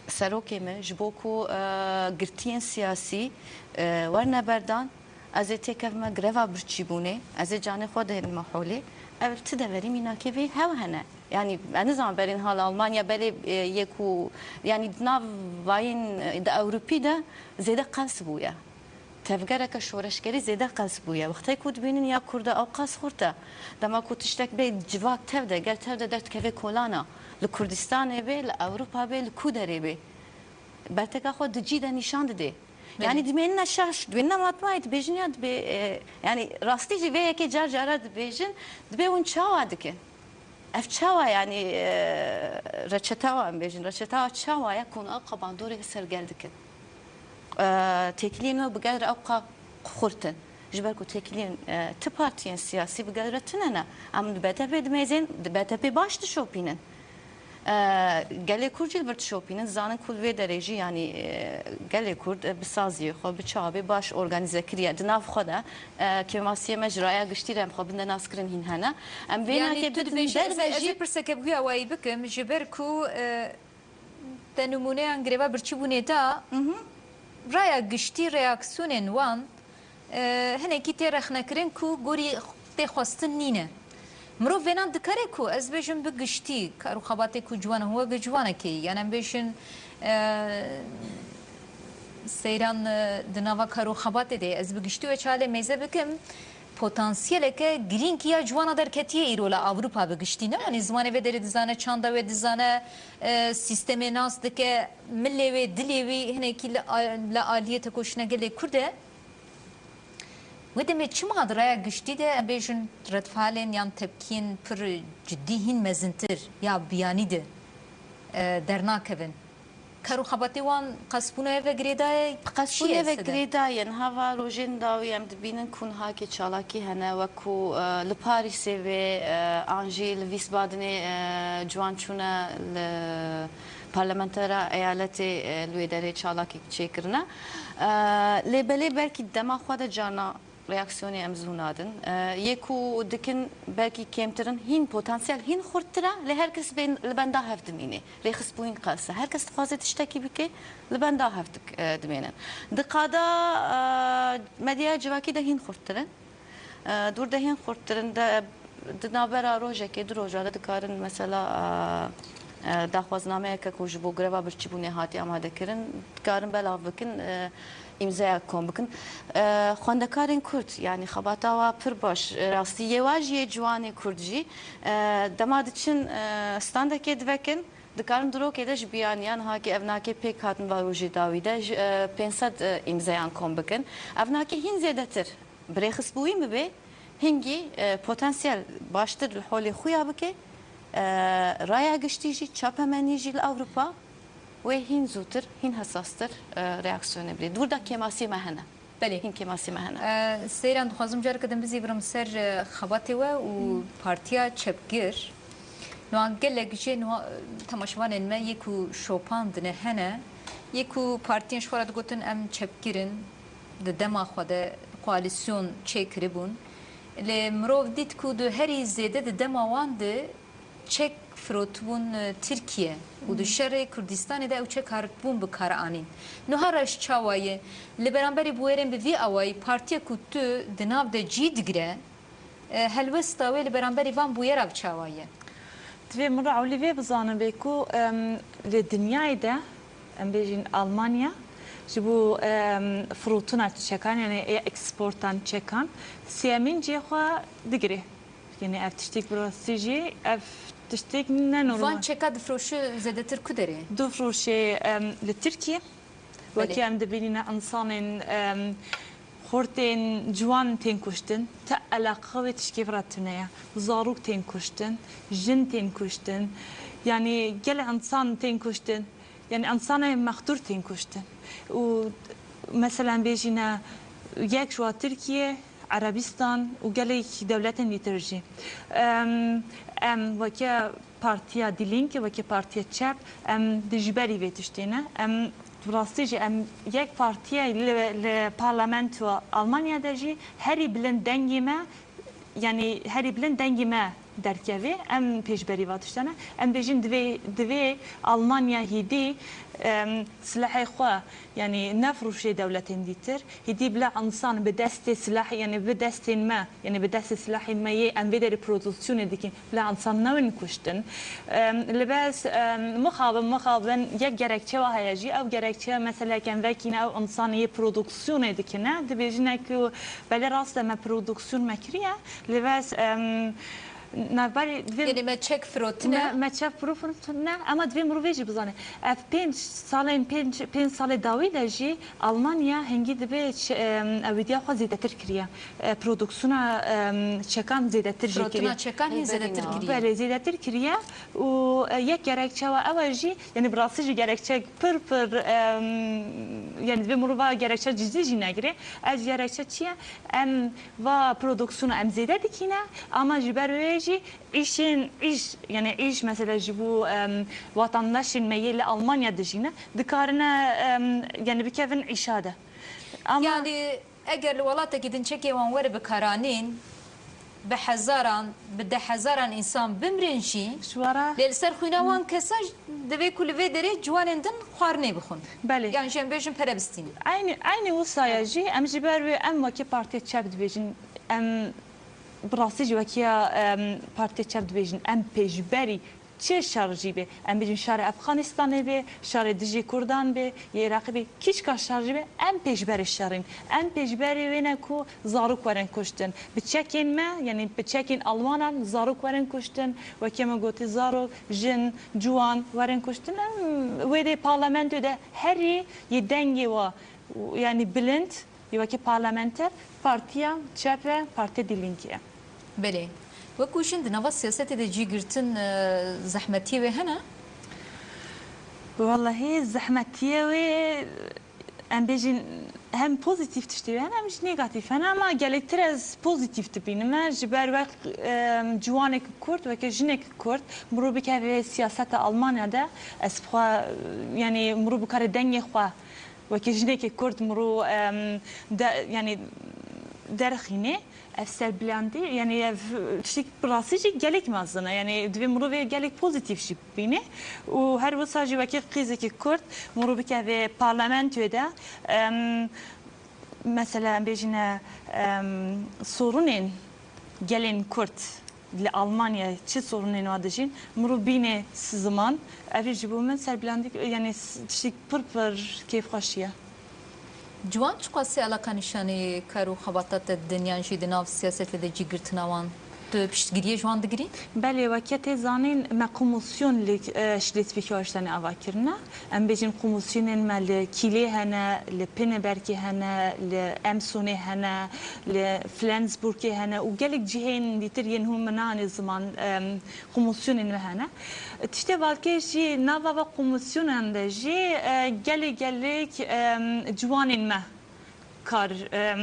serokê me, ji bo ku, e, girtiyên siyasî, e, werne berdan, ez ê têkevime greva birçîbûnê, ez ê canê xwe dihêlime holê. Ev ti deverî mînakê vê hew hene. Yanî, ez nizanim berî niha li Almanya belê, e, yê ku, yanî, di nav vayîn, e, di Ewropî de zêde qels bûye. Tevgereke şoreşgerî zêde qels bûye. Wextê ku dibînin ya Kurda ew qas xurt e. Dema ku tiştek bê civak tev de, gel tev de derdikeve kolana. Li Kurdistanê bê, li Ewropa bê, li ku derê bê. Berteka xwe di cî de nîşan didê. Belê. Yanî dimênine şaş, dimênine matmayê dibêjin ya dibê, e, yanî rastî jî vê yekê car cara dibêjin, dibê hûn çawa dikin? Ev çawa, yanî, e, reçeta wa em bêjin, reçeta wa çawa ye ku hûn ew qebandorê li ser gel dikin? E, têkiliyên we bi gel re ew qa xurt in. Ji ber ku têkiliyên, e, ti partiyên siyasî bi gel re tune ne. Em li B D P dimêzên, di B D P baş dişopînin. E, gelê Kurd jî li vir dişopînin, dizanin ku li vê derê jî, yanî, e, gelê Kurd, e, bi saziyê xwe, bi çavê baş organîze kiriye. Di nav xwe de, e, kêmasiyê me ji raya giştî re em xwe binde naskirin hîn hene. Em vê Yanî nake tu bidin dibêjî, ez ê, derve ez jî ê pirseke bi wî awayî bikim, ji ber ku, e, te nimûneyan greva birçîbûnê da, raya giştî reaksiyonên wan, e, hinekî tê rexnekirin ku gorî tê xwestin nîne. Mirov vênan dikare ku ez bêjim bi giştî kar û xebatê ku ciwan e, hûn weke ciwanekê, yan em bêjin, e, seyran, e, di nava kar û xebatê de ye. Ez bi giştî wê çalê mêze bikim, potansiyeleke girîng ya ciwana derketiye îro li Ewropa bi giştî. Ne, yanî zimanê vê derê dizane, çanda wê dizane, e, sîstemê nas dike, milê wê, dilê wî hinekî li a-, li aliyê tekoşîna gelê Kurd e. Wê demê çima di raya giştî de, em bêjin, redfalên yan tepkiyên pir cidî hîn mezintir ya biyanî de, e, dernakevin? Kar û xebatê wan qesbûna ve girêdaye? Qesbûna ve girêdaye. Niha va rojên dawî em dibînin ku niha kê çalakî hene, wek ku, e, li Parîsê ve, e, an jî li Vîsbadinê, e, ciwan çûne li parlamentera eyaletê, e, li wê derê çalakî çêkirine. E, lê belê belkî dema xwe de carna reaksiyonê em zû nadin. E, yê ku dikin belkî kêmtir in, hîn potansiyel, hîn xurttir e, lê her kes bên-, li benda hev dimîne. Rêxistbûyîn qels e. Her kes dixwaze tiştekî bike, li benda hev dik-, e, dimênin. Di qada, e, medyaya civakî de hîn xurttir in. E, dûr de hîn xurttir in. De, di navbera rojekê, du roja de dikarin mesela, e, e, daxwaznameyeke ku ji bo greva birçîbûnê hatiye amadekirin, dikarin belav bikin, e, îmzeyek kom bikin. E, xwendekarên Kurd, yanî xebata wa pir baş, e, rastî yê wa jî yê ciwanê Kurd jî, e, dema diçin, e, standekê divekin, dikarin di rokê de ji biyaniyan ha ki ev nakê pêk hatin va rojê dawî de ji, e, pênc sed, e, îmzeyan kom bikin. Ev nakê hîn zêdetir bi rêxistbûyî bibe, hingî, e, potansiyel baştir li holê xuya bike, e, raya giştî jî, çapemenî jî li Ewropa wê hîn zûtir, hîn hesastir, e, reaksiyonê bidê. Dûr de kêmasî me hene. Belê. Hîn kêmasî me hene. E, Seyran, dixwazim careke din bizîvirim ser, e, xebatê we û Partiya Çepgir. Niha gelek jê niha, e, temaşevanên me yê ku şopandine hene, yê ku partiyên ji xwe re digotin em çepgir in, di dema xwe de koalîsyon çêkiribûn. Lê mirov dît ku di herî zêde di dema wan de çek firotibûn, e, Tirkiye û di şerê Kurdistanê de ew çek hatibûn bikaranîn. Niha reş çawa ye? Li beramberî bûyerên bi vî awayî partiya ku tu di nav de cî digire, e, helwesta wê li beramberî van bûyera bi çawa ye? Divê min re ewlî vê bizanibe ku, em, li dinyayê de, em bêjin Almanya, ji bo, em, firotina çekan, yani eksportan çekan, siyemîn cihê xwe digire. Yani ev tiştek bi rastî jî, ev tiştek ne normal. Van çeka difroşe zêdetir ku derê? Difroşe, em, li Tirkiye. Belê. Wekî em dibînîne insanên, em, xortên ciwan tên kuştin. Ti eleqa wê tişkê ve re tune ye. Zarok tên kuştin, jin tên kuştin. Yani gelek insan tên kuştin. Yani insanê mexdûr tên kuştin. Û mesela em bêjîne yek ji wa Tirkiye, Erebistan û gelek dewletên dîtir jî. Em, em weke Partiya Die Linke, weke partiya çep, em dijberî vê tiştê ne. Em bi rastî jî em yek partiye li, li parlamentoya Almanya de jî herî bilind dengê me, yanî herî bilind dengê me derkeve, em pêşberî va tiştane. Em bêjin divê, divê Almanya hîdî, em, silahê xwe, yanî nefroşê dewletên dîtir. Hîdî bila insan bi destê silah, yanî bi destên me, yanî bi destê silahên me yê em vê derê produksiyonê dikin, bila insan newin kuştin. Em, li bes, em, mixabin, mixabin, yek gerekçe wa heye jî, ew gerekçe meselek em vekîne, ew insan yê produksiyonê dikine, dibêjine ku belê rast e me produksiyon me kiriye, li bes, em, navberê divê Yanî me çek firotine? Me, me çek firotine, ama divê mirovê jî bizane. Ev pênc salên, pênc, pênc salê dawî de jî Almanya hingî divê ç-, em, ewîdiya xwe zêdetir kiriye. E, produksiyona, em, çekan zêdetir jî kiriye. Firotina çekan hîn zêdetir kiriye. Belê, zêdetir kiriye û, e, yek gerekçe wa ew e jî, yani bi rastî jî gerekçe pir pir, em, yani divê mirova gerekçe cidî jî negire. Ez gerekçe çi ye? Em va produksiyona em zêde dikîne, ama ji ber wê jî îşên îş, yani îş mesela ji bo, em, vatandaşên me yê li Almanya dijîne, dikarine, em, yani bikevin îşa de. Ama Yani eger li welatekî din çekê wan were bikaranîn, bi hezaran, bi deh hezaran însan bimrin jî, Ji wara lê li ser xwîna wan kesa divê ku li vê derê ciwanên din xwarinê bixwin. Belê. Yan jî em bêjin pere bistînin. Eynî, eynî wisa ye jî, em ji ber wê em wekî partiyê çep dibêjin, em bi rastî jî wekî ya, em, partiyê çep dibêjin, em pêşberî çi şer jî bê, em bêjin şerê Efxanistanê bê, şerê dijî Kurdan bê, yê Iraqê bê, kîçka şer jî bê, em pêşberê şer in. Em pêşberê wê ne ku zarok werin kuştin. Bi çekên me, yanî bi çekên Almanan zarok werin kuştin. Wekî me gotî zarok, jin, ciwan werin kuştin. Em wê dê parlamentoyê de herî yê dengê wa, yanî bilind, yê wekî parlamenter, partiya çep e, Partiya Die Linke ye. Belê. Wekû jin di nava siyasetê de cî girtin, e, zehmetiyê wê hene? Wellahî zehmetiyê wê, em bêjin, hem pozîtîf tiştê wê hene, hem jî negatîf hene, ama gelektir ez pozîtîf dibînim. Ji ber wek, em, ciwanekî Kurd, weke jinekî Kurd, mirov bikeve siyaseta Almanya de, ez bi xwe, yanî mirov bikare dengê xwe weke jinekê Kurd mirov, em, de, yanî derxînê. Ev serbilandî, yanî ev tiştek bi rastî jî gelek mezin e. Yanî divê mirovê gelek pozîtîf jî bibîne. Û her wisa jî wekî qîzekî Kurd mirov bikeve parlamentoyê de, em, mesela em bêjine, em, sorunên gelên Kurd li Almanyayê çi sorunên wa dijîn, mirov bîne ziman, ev jî ji bo min serbilandî, yanî s-, tiştek pir pir kêfxweşî ye. Ciwan çiqasî eleqa nîşanî kar û xebata te didin yan jî di nav siyasetê de cîgirtina wan? Tu piştgiriyê ji wan digirî? Belê, weke tê zanîn, me komosyon li, e, Şleswîg-Holsteinê ava kirine. Em bêjin komûsyonên me li Kîlê hene, li Pinnebergê hene, li Emsonê hene, li Flensburgê hene û gelek cihên dîtir yên hûn min nane ziman, em, komûsyonên me hene. Tiştê balkêş jî nava va komûsyonan de jî, e, gelek gelek, em, ciwanên me kar, em,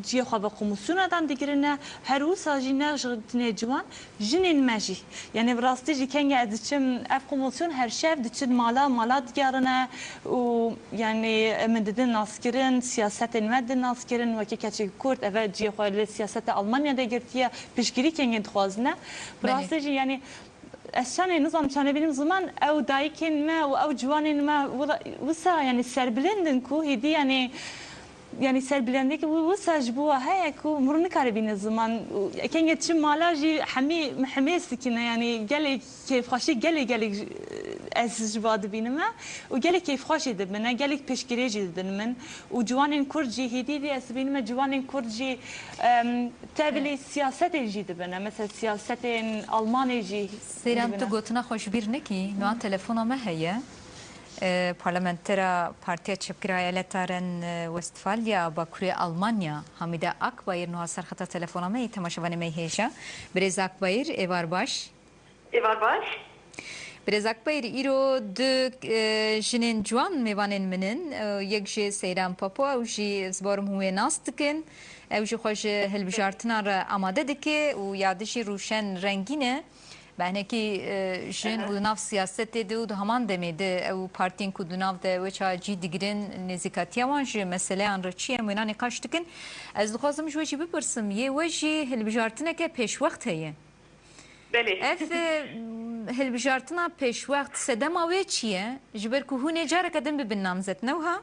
cihê xwe ve komûsyona dan digirine. Her wisa jî ne ji tinê ciwan, jinên me jî. Yanî bi rastî jî kengê ez diçim, ev komûsyon her şev diçin mala, mala digerine û yanî min didin naskirin, siyasetên me didin naskirin, wekî keçekî Kurd, eve cihê xwe li siyaseta Almanya de girtiye, piştgirî kengê dixwazine. Bi Belê. rastî jî yanî ez çanê nizam çanê bînim ziman, ew dayikên me û ew ciwanên me wila-, wisa yanî serbilind in ku hêdî yanî, yanî serbilendiyeke wi-, wisa ji bo we heye ku mirov nikare bîne ziman. Û kengê çi mala jî hemî, hemêz dikine, yanî gelek kêfxweşî, gelek, gelek, e, ez ji ba dibînim e. Û gelek kêfxweş jî dibine, gelek piştgirê jî didin min. Û ciwanên Kurd jî hêdî dî ez dibînim e, ciwanên Kurd jî, em, tevlî siyasetên jî dibine. Mesela siyasetên Almanê jî Seyran, tu dibine. gotina xwe ji bîr nekî, niha telefona me heye. E, parlamentera Partiya Çepgir a Eyaleta Ren, e, Westfalya Bakurê Almanya, Hamide Akbayır, niha ser xeta telefona me yê, temaşevanê me yê hêja. Birêz Akbayır, êvar baş. Êvar baş. Birêz Akbayır, îro du, e, jinên ciwan mêvanên min in. E, yek jî Seyran Papo, ew jî ez bawerim hûn wê nas dikin. Ew jî xwe ji hilbijartinan re amade dike û ya din jî Rûşen Rengîn e. Behnekî, e, jin Aha. û di nav siyasetê de û di heman demê de ew partiyên ku di nav de weça cî digirin, nêzîkatiya wan ji meseleyan re çi ye, em wêna nîqaş dikin. Ez dixwazim ji we jî bipirsim, yê we jî hilbijartineke pêşwext heye. Belê. Ev, e, hilbijartina pêşwext sedema wê çi ye? Ji ber ku hûn ê careke din bibin namzet, ne wiha?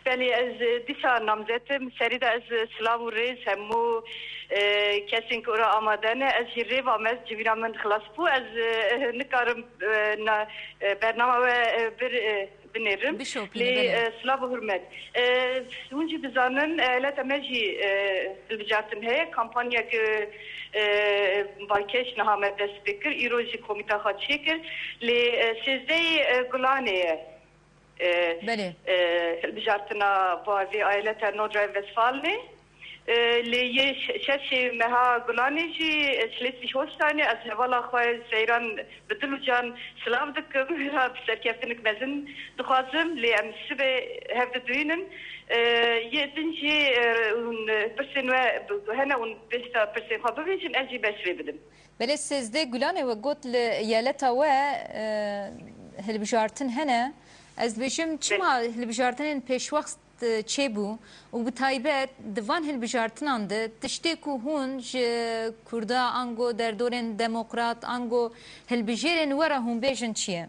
Belê, ez, e, dîsa namzet im. Serî de ez, e, silav û rêz hemû, e, kesên ku ora amade ne, ez jî rêva me, civîna min xilas bû. Ez, e, nikarim, e, na, e, bernama we, e, bir, e, binêrim. Bişopîne, Lê, belê. e, silav û hurmet. E, hûn jî dizanin, e, eyaleta me jî, e, hilbijartin heye. Kampanyek, e, e, balkêş niha me dest pê kir. Îro jî komîta xwe çêkir. Lê, e, sêzdehê, e, Gulanê ye. E, Belê. e, hilbijartina ba vê eyaleta Nordrhein-Westfalenê. E, lê yê şe-, şeşê meha Gulanê jî, e, Schleswig-Holsteinê, ez hevala xwe Seyran bi dil û can silav dikim. Bi serkeftinek mezin dixwazim, lê em sibê hev didûyînin. E, yê din jî, e, hûn, e, pirsên we hene, hûn bêhsa pirsên xwe bibêjin, ez jî beş vê bidim. Belê, Sêzdeh Gulanê we got li yeleta we, e, hilbijartin hene. Ez dibêjim, çima Belê. hilbijartinên pêşwext, e, çêbû û bi taybet di van hilbijartinan de tiştê ku hûn ji Kurda ango derdorên demokrat ango hilbijêrên we re hûn bêjin çi ye?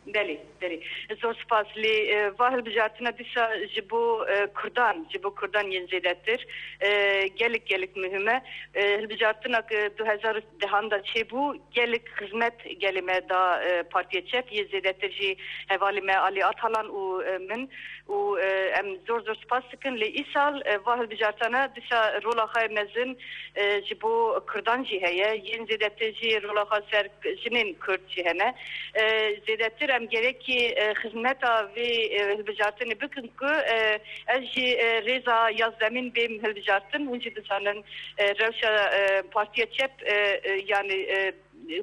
Belê, belê. Zor spas. Lê, e, va hilbijartina dîsa ji bo, e, Kurdan, ji bo Kurdan yên zêdetir, e, gelek, gelek muhim e. E, hilbijartina ku du hezar û dehan de çêbû, gelek xizmet gelê me da, e, Partiya Çep, yê zêdetir jî hevalê me Alî Atalan û, e, min. Û, e, em zor, zor spas dikin. Lê îsal, e, va hilbijartana dîsa rola xwe mezin, e, ji bo Kurdan jî heye. Yên zêdetir jî rola xwe ser jinên Kurd jî hene. E, zêdetir em gerekî, e, xizmeta vê, e, hilbijartinê bikin ku, e, ez jî, e, rêza yazdemîn bêm hilbijartin. Hûn jî dizanin, e, rewşa, e, Partiya Çep, e, e, yanî, e,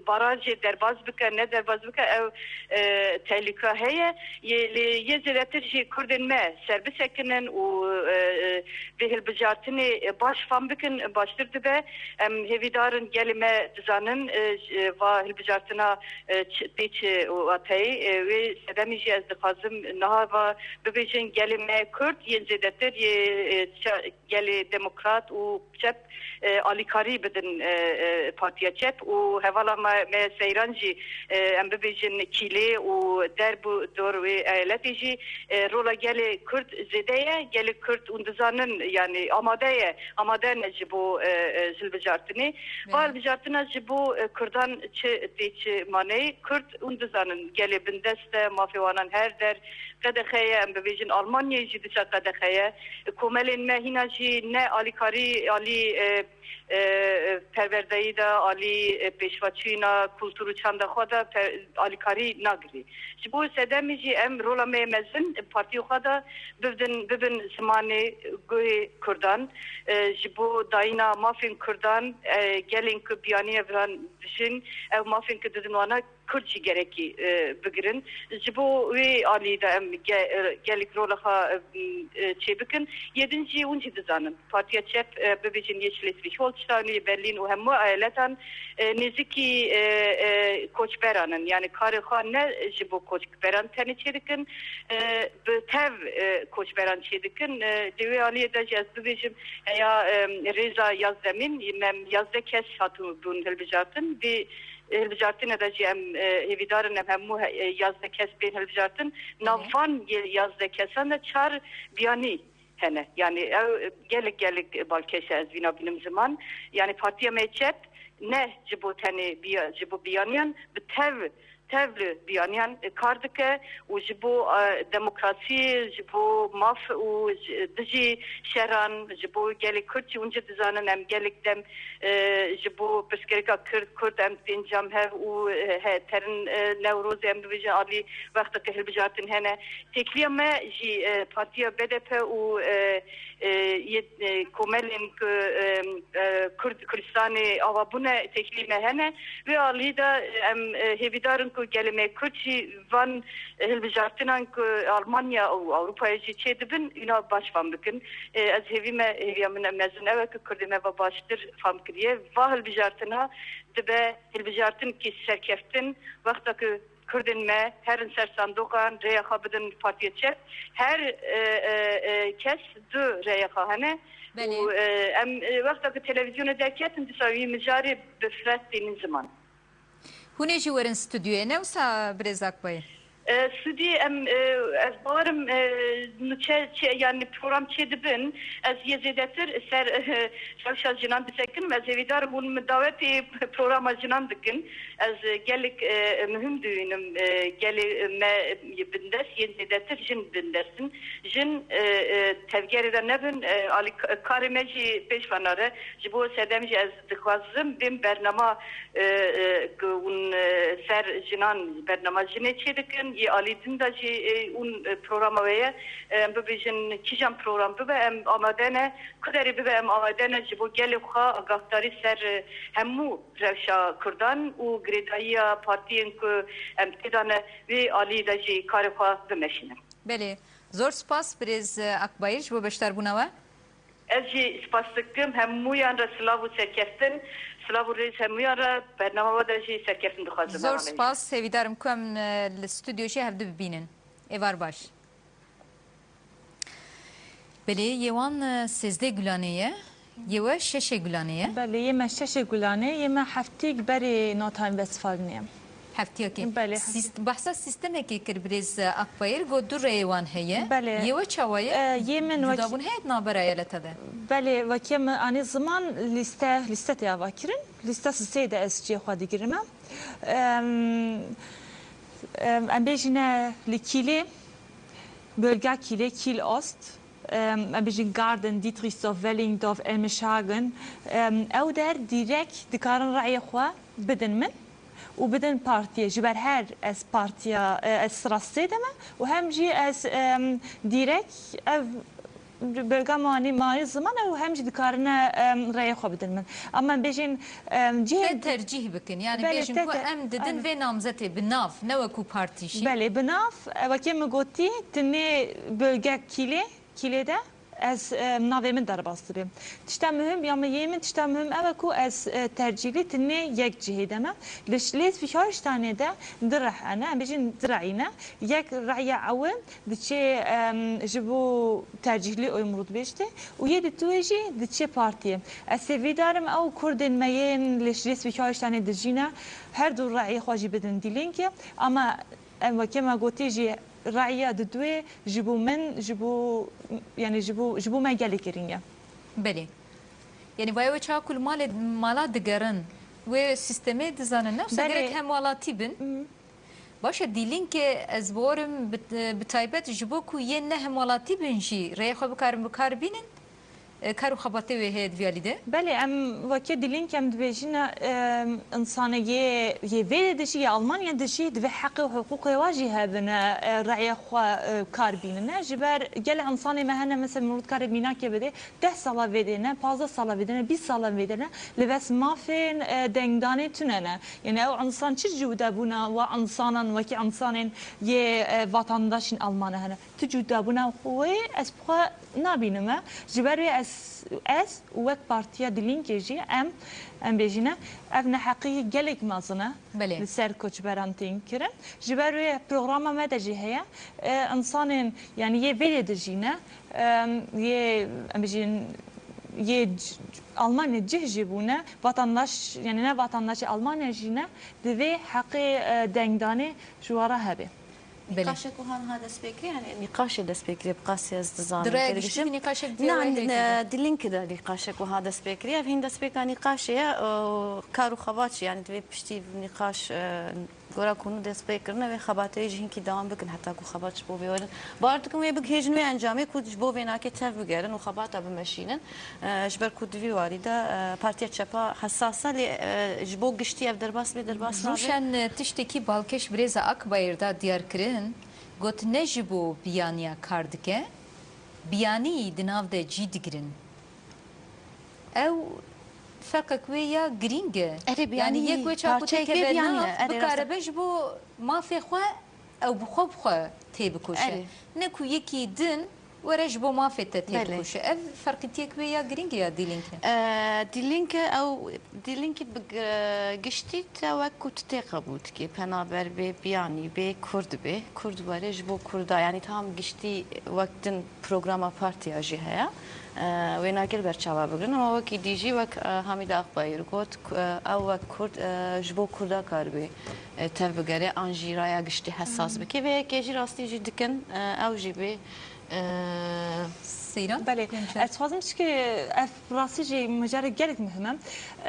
barajê derbas bike, ne derbas bike, ew, e, tehlîka heye. Yê, lê yê zêdetir jî Kurdên me ser bisekinin û, e, e, vê hilbijartinê, e, baş fam bikin, baştir dibe. Em hêvîdar in, gelê me dizanin, e, ji, e, va hilbijartina, e, çi, tê çi wateyê. E, wê sedemî jî ez dixwazim niha va bibêjin, gelê me Kurd yên zêdetir yê, e, ça-, gelê demokrat û çep, e, alîkarî bidin, e, e, Partiya Çep û hevala me, me Seyran jî, e, em bibêjin Kîlê û derb û dor wê eyaletê jî, e, rola gelê Kurd zêde ye. Gelê Kurd hûn dizanin, yanî amade ye, amade ne ji bo, e, e, hilbijartinê. Va Belê. hilbijartina ji bo, e, Kurdan çi tê çi maneyê? Kurd hûn dizanin gelê bindest e, mafê wanan her der qedexe ye, em bibêjin Almanyayê jî dîsa qedexe ye. Komelên me hîna jî ne alîkarî alî, e, e, e, perwerdeyî de, alî, e, pêşveçûna kultur û çanda xwe de pe-, alîkarî nagirî. Ji bo sedemî jî em rola me yê mezin partiyê xwe de bibin, bibin zimanê guhê Kurdan. E, ji bo dayîna mafên Kurdan, e, gelên ku biyaniye viran dijîn, ew mafên ku didin wana Kurd jî gerekî, e, bigirin. Ji bo wê alî de em ge-, e, gelek rola xwe, e, e, çêbikin. Yê din jî hûn jî dizanin. Partiya Çep, e, bibêjin yê Schleswig-Holstein, yê Berlîn û hemû eyaletan, e, nêzikî, e, e, koçberan in. Yanî karê xwe ne ji bo koçberan tenê çêdikin, e, bi tev, e, koçberan çêdikin. E, di wê aliyê de jî ez bibêjim, heya, e, rêza yazdemîn, em yazdeh kes hatibûn hilbijartin. Vê hilbijartinê de jî em, e, hêvîdar in em hemû he-, e, yazdeh kes bên hilbijartin. Nav Hı hı. van yê yazdeh kesan de çar biyanî hene. Yanî ew, e, gelek, gelek balkêş e, ez vîna bînim ziman. Yanî partiya me çep ne ji bo tenê biya-, ji bo biyaniyan, bi tev, tev li biyaniyan, e, kar dike û ji bo, e, demokrasiyê, ji bo maf û ji, dijî şeran, ji bo gelê Kurd jî hûn jî dizanin em gelek dem e, ji bo pirsgirêka Kird, Kurd em tên cem hev û, e, he, terin, e, Newrozê em bibêjin alî wexta ku hilbijartin hene. Têkiliya me jî, e, partiya B D P û, e, e, yê, e, komelên ku, e, e, Kurd, Kurdistanê ava bûne têkilî me hene. Wê alî de em, e, hêvîdar in ku gelê me Kurd jî van hilbijartinan ku Almanya û Ewropayê jî çêdibin, îna baş fam bikin. E, ez hêvî me, hêviya min mezin ew e ku Kurdê me ve baştir fam kiriye. Va hilbijartina dibe hilbijartinkî serkeftin, wexta ku Kurdên me herin ser sandoqan, rêya xwe bidin Partiya Çep, her, e, e, e, kes du rêya xwe hene. Belê. Û, e, em, e, wexta ku televîzyonê derketin, dîsa wî mijarê bi fireh tînin ziman. Hûn ê jî werin stûdyoyê, ne wisa birêz Akbayê? E, stûdyê em, e, ez bawerim, e, nûçe çi, yanî program çê dibin, ez yê zêdetir ser, e, rewşa jinan disekinim. Ez hêvîdarim hûn min dawetê programa jinan dikin. Ez, e, gelek, e, muhim dibînim, e, gelê me, e, bindest, yên zêdetir jin bindest in. Jin, e, e, tevgerê de nebin, e, alî k-, karê me jî pêş ve nare. Ji bo sedem jî ez dixwazim bêm bernama, e, e, ku hûn, e, ser jinan, bernama jinê çêdikin, yê alî din de jî, e, hûn, e, programa we ye. E, em bibêjin kîjan program bibe, em amade ne, ku derê bibe em amade ne ji bo gelê xwe agahdarî ser, e, hemû rewşa Kurdan û girêdayiya partiyên ku em tê de ne, wê alî de jî karê xwe bimeşînin. Belê. Zor spas birêz Akbayir ji bo beşdarbûna we. Ez jî spas dikim hemûyan re, silav û serkeftin. Silav û rêz hemûyan re, bernama we de jî serkeftin dixwazim. Zor spas, hêvîdar im ku em, e, li stûdyo jî hevdu bibînin. Êvar baş. Belê, yê wan, e, sêzdeh Gulanê ye, yê we şeşê Gulanê ye. Belê, yê me şeşê Gulanê, yê me heftiyek berê Nordrhein-Westfalenê ye. Heftiyekê. Belê, heftiyek. Sîst-, behsa sîstemekê kir birêz Akbayir, got du rêyê wan heye. Belê. Yê we çawa ye? E, yê min wek- Cudabûn heye di navbera eyaleta de? Belê, wekî min anî ziman lîste, lîste tê ava kirin. Lîste sisê de ez cihê xwe digirim. Em, em, em bêjine li Kîlê, bölge Kîlê, Kiel Ost, em, em bêjin Garden, Diedrichsdorf, Wellingdorf, Elmishagen, em, ew der dîrek dikarin rayê xwe bidin min û bidin partiyê. Ji ber her ez partiya, e, ez sira sê de me û hem jî ez, em, dîrek ev bölga manî, manî ziman e û hem jî dikarine, em, rayê xwe bidin min. Ama em bêjin, em, cihê Te tercîh bikin. Yani Belê, bêjin te ku te-, em didin aynen. Vê namzetê bi nav, ne wekû partî jî. Belê, bi nav, e, wekî min gotî, tinê bölge Kîlê, Kîlê de ez, e, navê min derbas dibe. Tişta muhim ya min, yê min tişta muhim ew e ku ez, e, tercîlî tinê yek cihê de me. Li Schleswig-Holsteinê de du reh hene, em bêjin du reyî ne. Yek reya ew e, diçê, em, ji bo tercîhlî oy min rû dibêjtê û yê di tuê jî diçê partiyê. Ez hêvîdar im ew Kurdên me yên li Schleswig-Holsteinê dijîne, her du reyê xwe jî bidin Die Linke. Ama em wekî me gotî jî reya di duê ji bo min, ji bo, yani ji bo, ji bo me gelek girîng e. Belê. Yani vaya we çawa ku li malê, mala digerin, wê sîstemê dizanin, ne wisa Belê. Gerek hemwelatî bin. Hı. Baş e, Die Linke ez bawerim bi, bi taybet ji bo ku yên ne hemwelatî bin jî rêyê xwe bikarin bi kar bînin, e, kar û xebatê wê heye di vî alî de? Belê, em wekî Die Linke em dibêjin, e, insanê yê, yê vê de dijî, yê Almanya dijî, divê heq û hiqûqê wa jî hebine, e, rêyê xwe, e, kar bînine. Ji ber gelek insanê me hene, mesela min rû dikarê mînakê bidê, deh sala vê de ne, pazdeh sala vê de ne, bîst sala vê de ne, li vest mafên, e, dengdanê tune ne. Yani ew insan çi cûdebûna wa insanan wekî insanên yê, e, vatandaşên Almana hene. Tu cûdebûna wê ez bi xwe nabînime. Ji ber wê ez, ez û wek partiya Die Linke jî em, em bêjine, ev neheqî gelek mezin e Belê. Li ser koçberan tên kirin. Ji ber wê programa me de jî heye. E, insanên, yani yê vê yê dijîne, em, yê, em bêjin, yê c-, Almanya cih jî bûne, vatandaş, yani ne vatandaşê Almanya jî ne, divê heqê, e, dengdanê ji we re hebe. Belê. Nîqaşek wiha niha dest pê kiriye, yani nîqaşê dest pê kiriye, bi qasî ez dizanim. Di raya giştî de nîqaşek di Na, raya ne, giştî de. Di Linke de nîqaşek wiha dest pê kiriye. Ev hîn destpêka nîqaşê ye, e, kar û xebat jî, yani divê piştî nîqaş, e, gora ku hûn dest pê kirine, wê xebatê jî hinkî dewam bikin, heta ku xebat ji bo vê werin. Bawer dikim wê bigihêjin wê encamê ku ji bo vê nakê tev bigerin û xebata bimeşînin. E, ji ber ku di vî warî de, e, Partiya Çepa hesas e, lê, e, ji bo giştî ev derbas bê, derbas nabe. Rûşen, e, tiştekî balkêş birêza Akbayir da diyar kirin, got, ne ji bo biyaniya kar dike, biyanî di nav de cî digirin. Ew ferqek wê ya girîng e. Erê, biyanî. Yani yek wê çawa ku parçeyek wê têkeve biyanî ne, nav, erê, rast e. Bikaribe ji bo mafê xwe ew bi xwe bi xwe têbikoşe. Erê. Ne ku yekî din were ji bo mafê te Belê. Têbikoşe. Ev ferqîtiyek wê ya girîng e ya Die Linke? Ee, Die Linke ew, Die Linke bi gi-, giştî te wek ku tu tê qebûl dikî. Penaber bê, biyanî bê, Kurd bê. Kurd were ji bo Kurda. Yani tam giştî wek din programa partiya jî heye. Ee, wê nake li ber çawa bigirin. Ama wekî dî jî wek, e, Hamîd Akbayir got, ku, e, ew wek Kurd, e, ji bo Kurda karibê, e, tev bigere an jî raya giştî hesas Hmm. bike. Vê yekê jî rastî jî dikin, e, ew jî bê, e, Seyran? Belê. Hemşire. Ez dixwazim çike ev rastî jî mijarek gelek muhim e.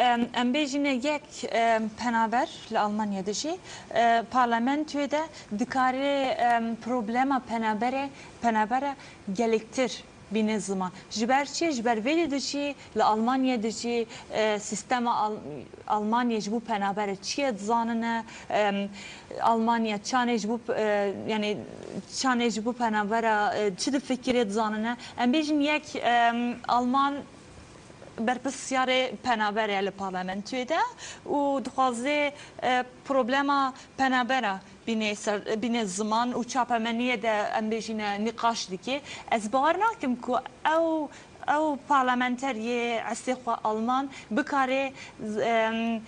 Em, em bêjine yek, em, penaber li Almanya de jî, e, parlamentoyê de dikare, em, problema penabere, penabere gelektir bîne ziman. Ji ber çi? Ji ber vê de dijî, li Almanya dijî, e, sîstema Al-, Almanya ji bo penabere çi ye dizanine, em, Almanya çanê ji bo, e, yani çanê ji bo penabera, e, çi difikire dizanine. Em bêjin yek, em, Alman berpirsyarê penaber e li parlamentoyê de û dixwaze, e, problema penabera bîne ser, bîne ziman û çapemeniyê de, em bêjîne, nîqaş dike. Ez bawer nakim ku ew, ew parlamenter yê estê xwe Alman bikare, em,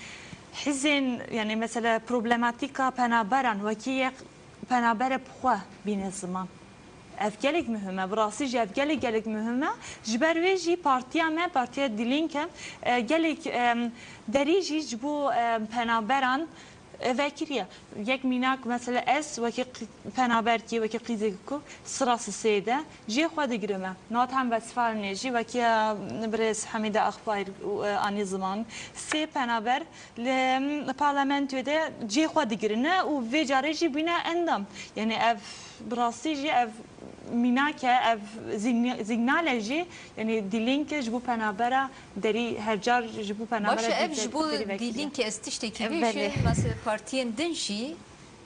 hizên, yani mesela problematîka penaberan wekî yek penabere bi xwe bîne ziman. Ev gelek muhim e, bi rastî jî ev gelek, gelek muhim e. Ji ber wê jî partiya me, Partiya Die Linke, e, gelek, em, derî jî ji bo, em, penaberan, e, vekiriye. Yek mînak, mesela ez wekî qî-, penaberkî, wekî qîzekî ku sira sisê de cihê xwe digirime. Nordrhein-Westfalenê jî wekî, e, birêz Hemîde Akbayîr û, e, anî ziman. Sê penaber li, em, parlamentoyê de cihê xwe digirine û vê carê jî bîne endam. Yani ev bi rastî jî ev mînak e, ev zîgn-, zîgnal e jî, yani Die Linke ji bo penabera derî her car ji bo penabera Baş e, ev ji bo Die Linke ez tiştekî bêjim, mesela partiyên din jî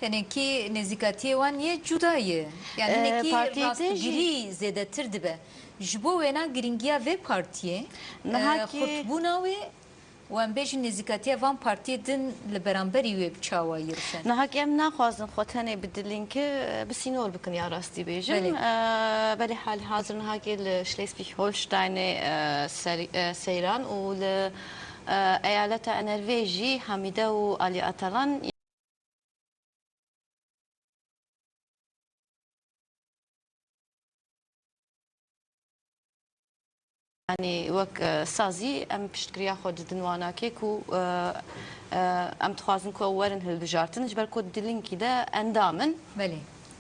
hinekî nêzîkatiyê wan yê cuda ye. Yani E, hinekî partiyê din jî rastgirî zêdetir dibe. Ji bo wêna girîngiya vê partiyê, e, Niha ki xurtbûna wê û em bêjin nêzîkatiya van partiyê din li beramberî wê bi çawa yê dixin? Niha ki em naxwazin xwe tenê bi Die Linke, e, bi sînor bikin ya rastî bêjim. Belê. E, belê hal hazir niha ki li Schleswig-Holsteinê, e, ser-, e, seyran û li, e, eyaleta N R W jî Hamide û Ali Atalan Yanî wek, e, sazî em piştgiriya xwe didin wanakê ku, e, e, em dixwazin ku ew werin hilbijartin, ji ber ku di linkî de endam in. Belê.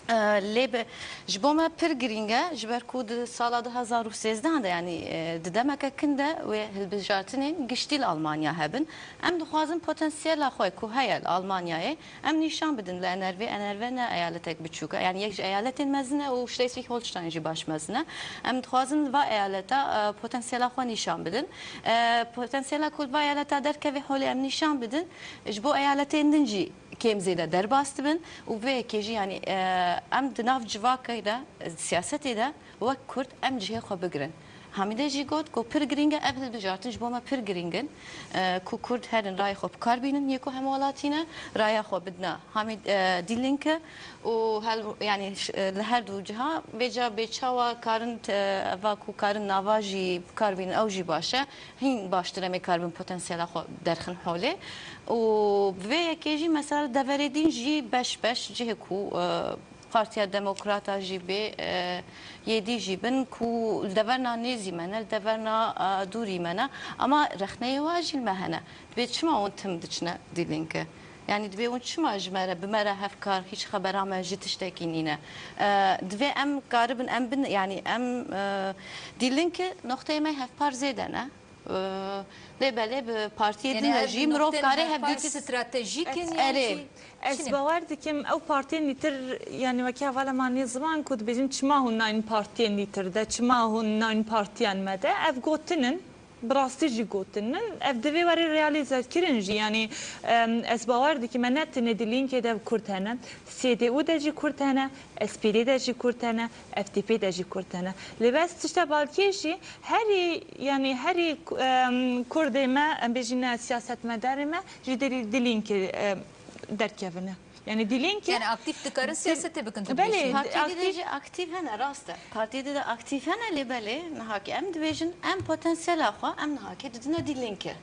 E, lê bi, ji bo me pir girîng e, ji ber ku di sala du hezar û sêzdeh de, yanî, e, di demeke kin de wê hilbijartinên giştî li Almanya hebin. Em dixwazin potansiyela xwe ku heye li Almanyayê, em nîşan bidin li N R W. N R W ne eyaletek biçûk e, yanî yek ji eyaletên mezin e û Schleswig-Holstein jî baş mezin e. Em dixwazin li va eyaleta, e, potansiyela xwe nîşan bidin. E, potansiyela ku li va eyaleta derkeve holê em nîşan bidin, ji bo eyaletên din jî kêm zêde derbas dibin û vê yekê jî, yanî, e, em di nav civakê de, siyasetê de wek Kurd em cihê xwe bigirin. Hamîde jî got ku pir girîng e ev hilbijartin, ji bo me pir girîng in, e, ku Kurd herin rayê xwe bi kar bînin, yê ku hemwelatî ne, raya xwe bidine Hamîd, e, Die Linke û hel, yanî, ş-, e, li her du ciha vêca bê çawa karin te-, eva ku karin nava jî bi kar bînin, ew jî baş e. Hîn baştir em ê karibin potansiyela xwe derxin holê. Û bi vê yekê jî mesela li deverê din jî beş beş cihê ku, e, Partiya Demokrata jî bê, e, yê dî jî bin ku li deverna nêzî me ne, li deverna, e, dûrî me ne. Ama rexneyê wa jî li me hene. Divê çima hûn tim diçine Die Linke? Yanî divê hûn çima ji me re, bi me re hevkar, hîç xebera me ji tiştekî nîne? E, divê em karibin, em bin, yanî em, e, Die Linke noqteyê me hevpar zêde ne. Ee, lê belê bi partiyê din de jî mirov kare hevdîtî stratejîk in, erê, yanî ez bawer dikim ew partiyên dîtir, yanî wekî hevala me anî ziman ku dibêjin çima hûn nayîn partiyên dîtir de, çima hûn nayîn partiyan me de, ev gotin in, bi rastî jî gotin in, ev divê were realîze kirin jî, yanî, em, ez bawer dikim me ne tenê di Linkê de Kurd hene, C D U de jî Kurd hene, S P D de jî Kurd hene, F D P de jî Kurd hene. Lê bes tişta balkê jî herî, yanî herî, em, Kurdê me, em bêjîne siyasetmedarê me jî derî di Linkê, em, derkevine. Yanî di Linkê Yani aktif dikarin siyasetê bikin tu Belê, bêjî. Partiyê dî de jî aktif hene, rast e. Partiyê dî de aktif hene, lê belê niha ki em dibêjin, em potansiyela xwe, em niha ki didine di Linkê.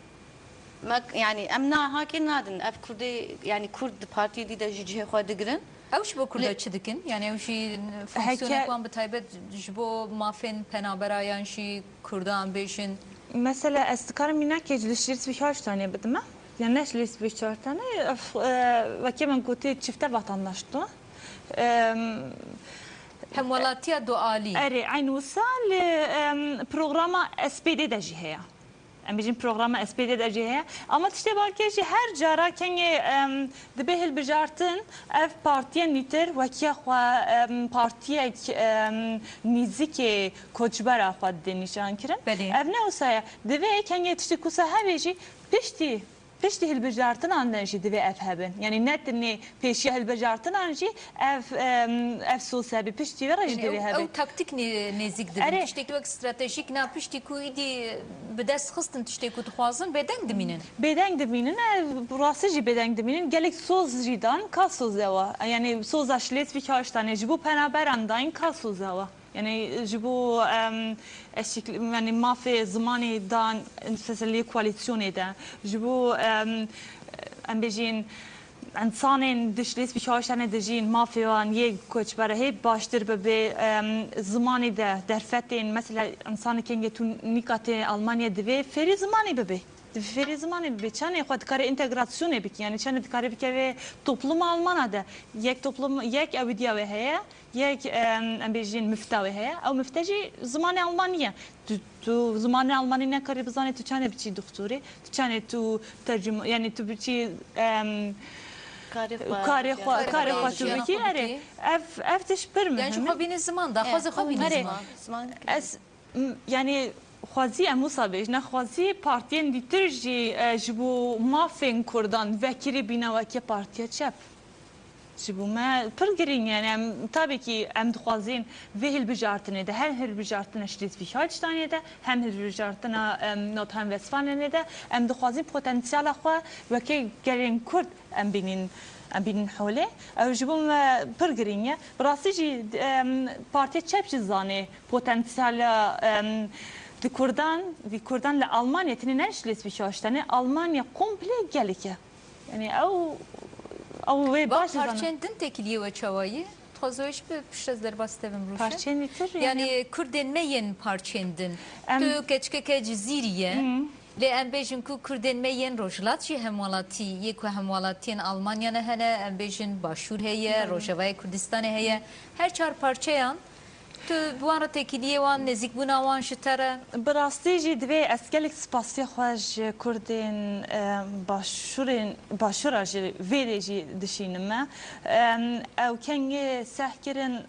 Me, yanî em niha ki nadin, ev Kurdê, yanî Kurd di partiyê dî de jî cihê xwe digirin. Ew ji bo Kurda çi dikin? Yanî ew jî fonksiyonek wan bi taybet ji bo mafên penabera yan jî Kurdan bêjin? Mesela ez dikarim mînakê ji Schleswig-Holsteinê bidime. Yan ne Schleswig-Holsteinê, f-, e, wekî min gotî çifte vatandaştî. Em, Hemwelatiya dualî. Erê, eyn wisa li, em, programa S P D de jî heye. Em bêjin programa S P D de jî heye. Ama tiştê balkê jî her cara kengê, em, dibe hilbijartin, ev partiyên dîtir wekiya xwe, em, partiyek, em, nîzikê koçbera xwe dide nîşan kirin. Belê. Ev ne wisa ye. Divê kengê tiştê kusa hebe jî piştî Piştî hilbijartinan de jî divê ev hebin. Yanî ne tenê pêşiya hilbijartinan jî ev, em, ev soz hebî. Piştî vê re jî Yanî divê ew, hebin. Ew taktîk nê-, nêzîk dibin. Erê. Tiştekî wek stratejîk na piştî ku îdî bi dest xistin tiştê ku dixwazin bêdeng dimînin. Bêdeng dimînin, e, rastî jî bêdeng dimînin. Gelek soz jî dan, ka soz ewa. Yanî soza Schleswig-Holsteinê ji bo penaberan dayîn, ka soz ewa. Yanî ji bo, em, eşîk-, yanî mafê zimanê dan, mesela lê koalîsyonê de. Ji bo, em, em bêjin, însanên di Schleswig-Holsteinê dijîn, mafê wan yê koçberê hê baştir bibe, em, zimanê de derfetên, mesela însanê kengê tu nîka tê Almanya divê fêrî zimanê bibe. Divê fêrî zimanê bibe. Çanê xwe dikare întegrasyonê bike, yanî çanê dikare bikeve topluma Almana de. Yek toplum, yek ewidiya wê heye. Yek, em, em bêjin mifta wê heye. Ew mifte jî zimanê Almanî ye. Tu, tu zimanê Almanî nekarî bizanê, tu çanê biçî doktorê, tu çanê tu tercüme, yanî tu biçî, em, Karê xwe, karê xwe, ya, karê xwe tu jiyana bikî, xwe erê. Bikî. Ev, ev tişt pir muhim e. Yanî xwe bînî ziman, daxwazê xwe bînî ziman. Erê. Ziman. Ez, m, yanî xwezî em wisa bêjin, xwezî partiyên dîtir jî, e, ji bo mafên Kurdan vekirî bîne weke partiya çep. Ji bo me pir girîng e, yanî em, tabî kî em dixwazin vê hilbijartinê de, hem hilbijartina Schleswig-Holsteinê de, hem hilbijartina, em, Nordrhein-Westfalenê de, em dixwazin potansiyela xwe weke gelên Kurd em bînin, em bînin holê. Ew ji bo me pir girîng e. Bi rastî jî, em, Partiya Çep jî zanê potansiyela, em, di Kurdan, di Kurdan li Almanya, tenê ne Schleswig-Holsteinê, Almanya komple gelek e. Yanî ew, ew wê baş dizane. Parçên din têkiliyê we çawa ye? Dixwazim wê jî bi pişt ez derbas te bim, Rûşen. Parçên dîtir, yanî Yanî Kurdên me yên parçên din. Em Tu keçikeke Cizîrî ye. Hı. Lê em bêjin ku Kurdên me yên Rojhilat jî hemwelatî, yê ku hemwelatiyên Almanya ne hene, em bêjin Başûr heye, Belê. Rojavayê Kurdistanê heye. Her çar parçeyan Tu bi wan re têkiliyê wan, nêzîkbûna wan ji te re? Bi rastî jî divê ez gelek spasiya xwe ji Kurdên, e, başûrên, başûra jî vê dê jî dişînim me. Em, ew kengê seh kirin,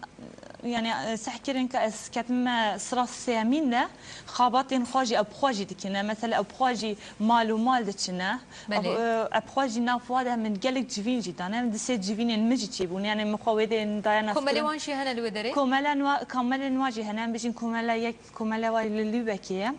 yanî, e, seh kirin ke ez ketime sira sêyemîn de, xabatên xwe jî ew bi xwe jî dikine. Mesela ew bi xwe jî mal û mal diçine. Belê. Ev, e, ev xwe jî nav wa de min gelek civîn jî dane. Em di sê civînên min jî çêbûne. Yanî min xwe wê dê dayana Komelê fikirin. Wan jî hene li wê derê? Komela nwa-, komelên wan jî hene. Em bijîn komela yek, komela wa li Lübeckê ye.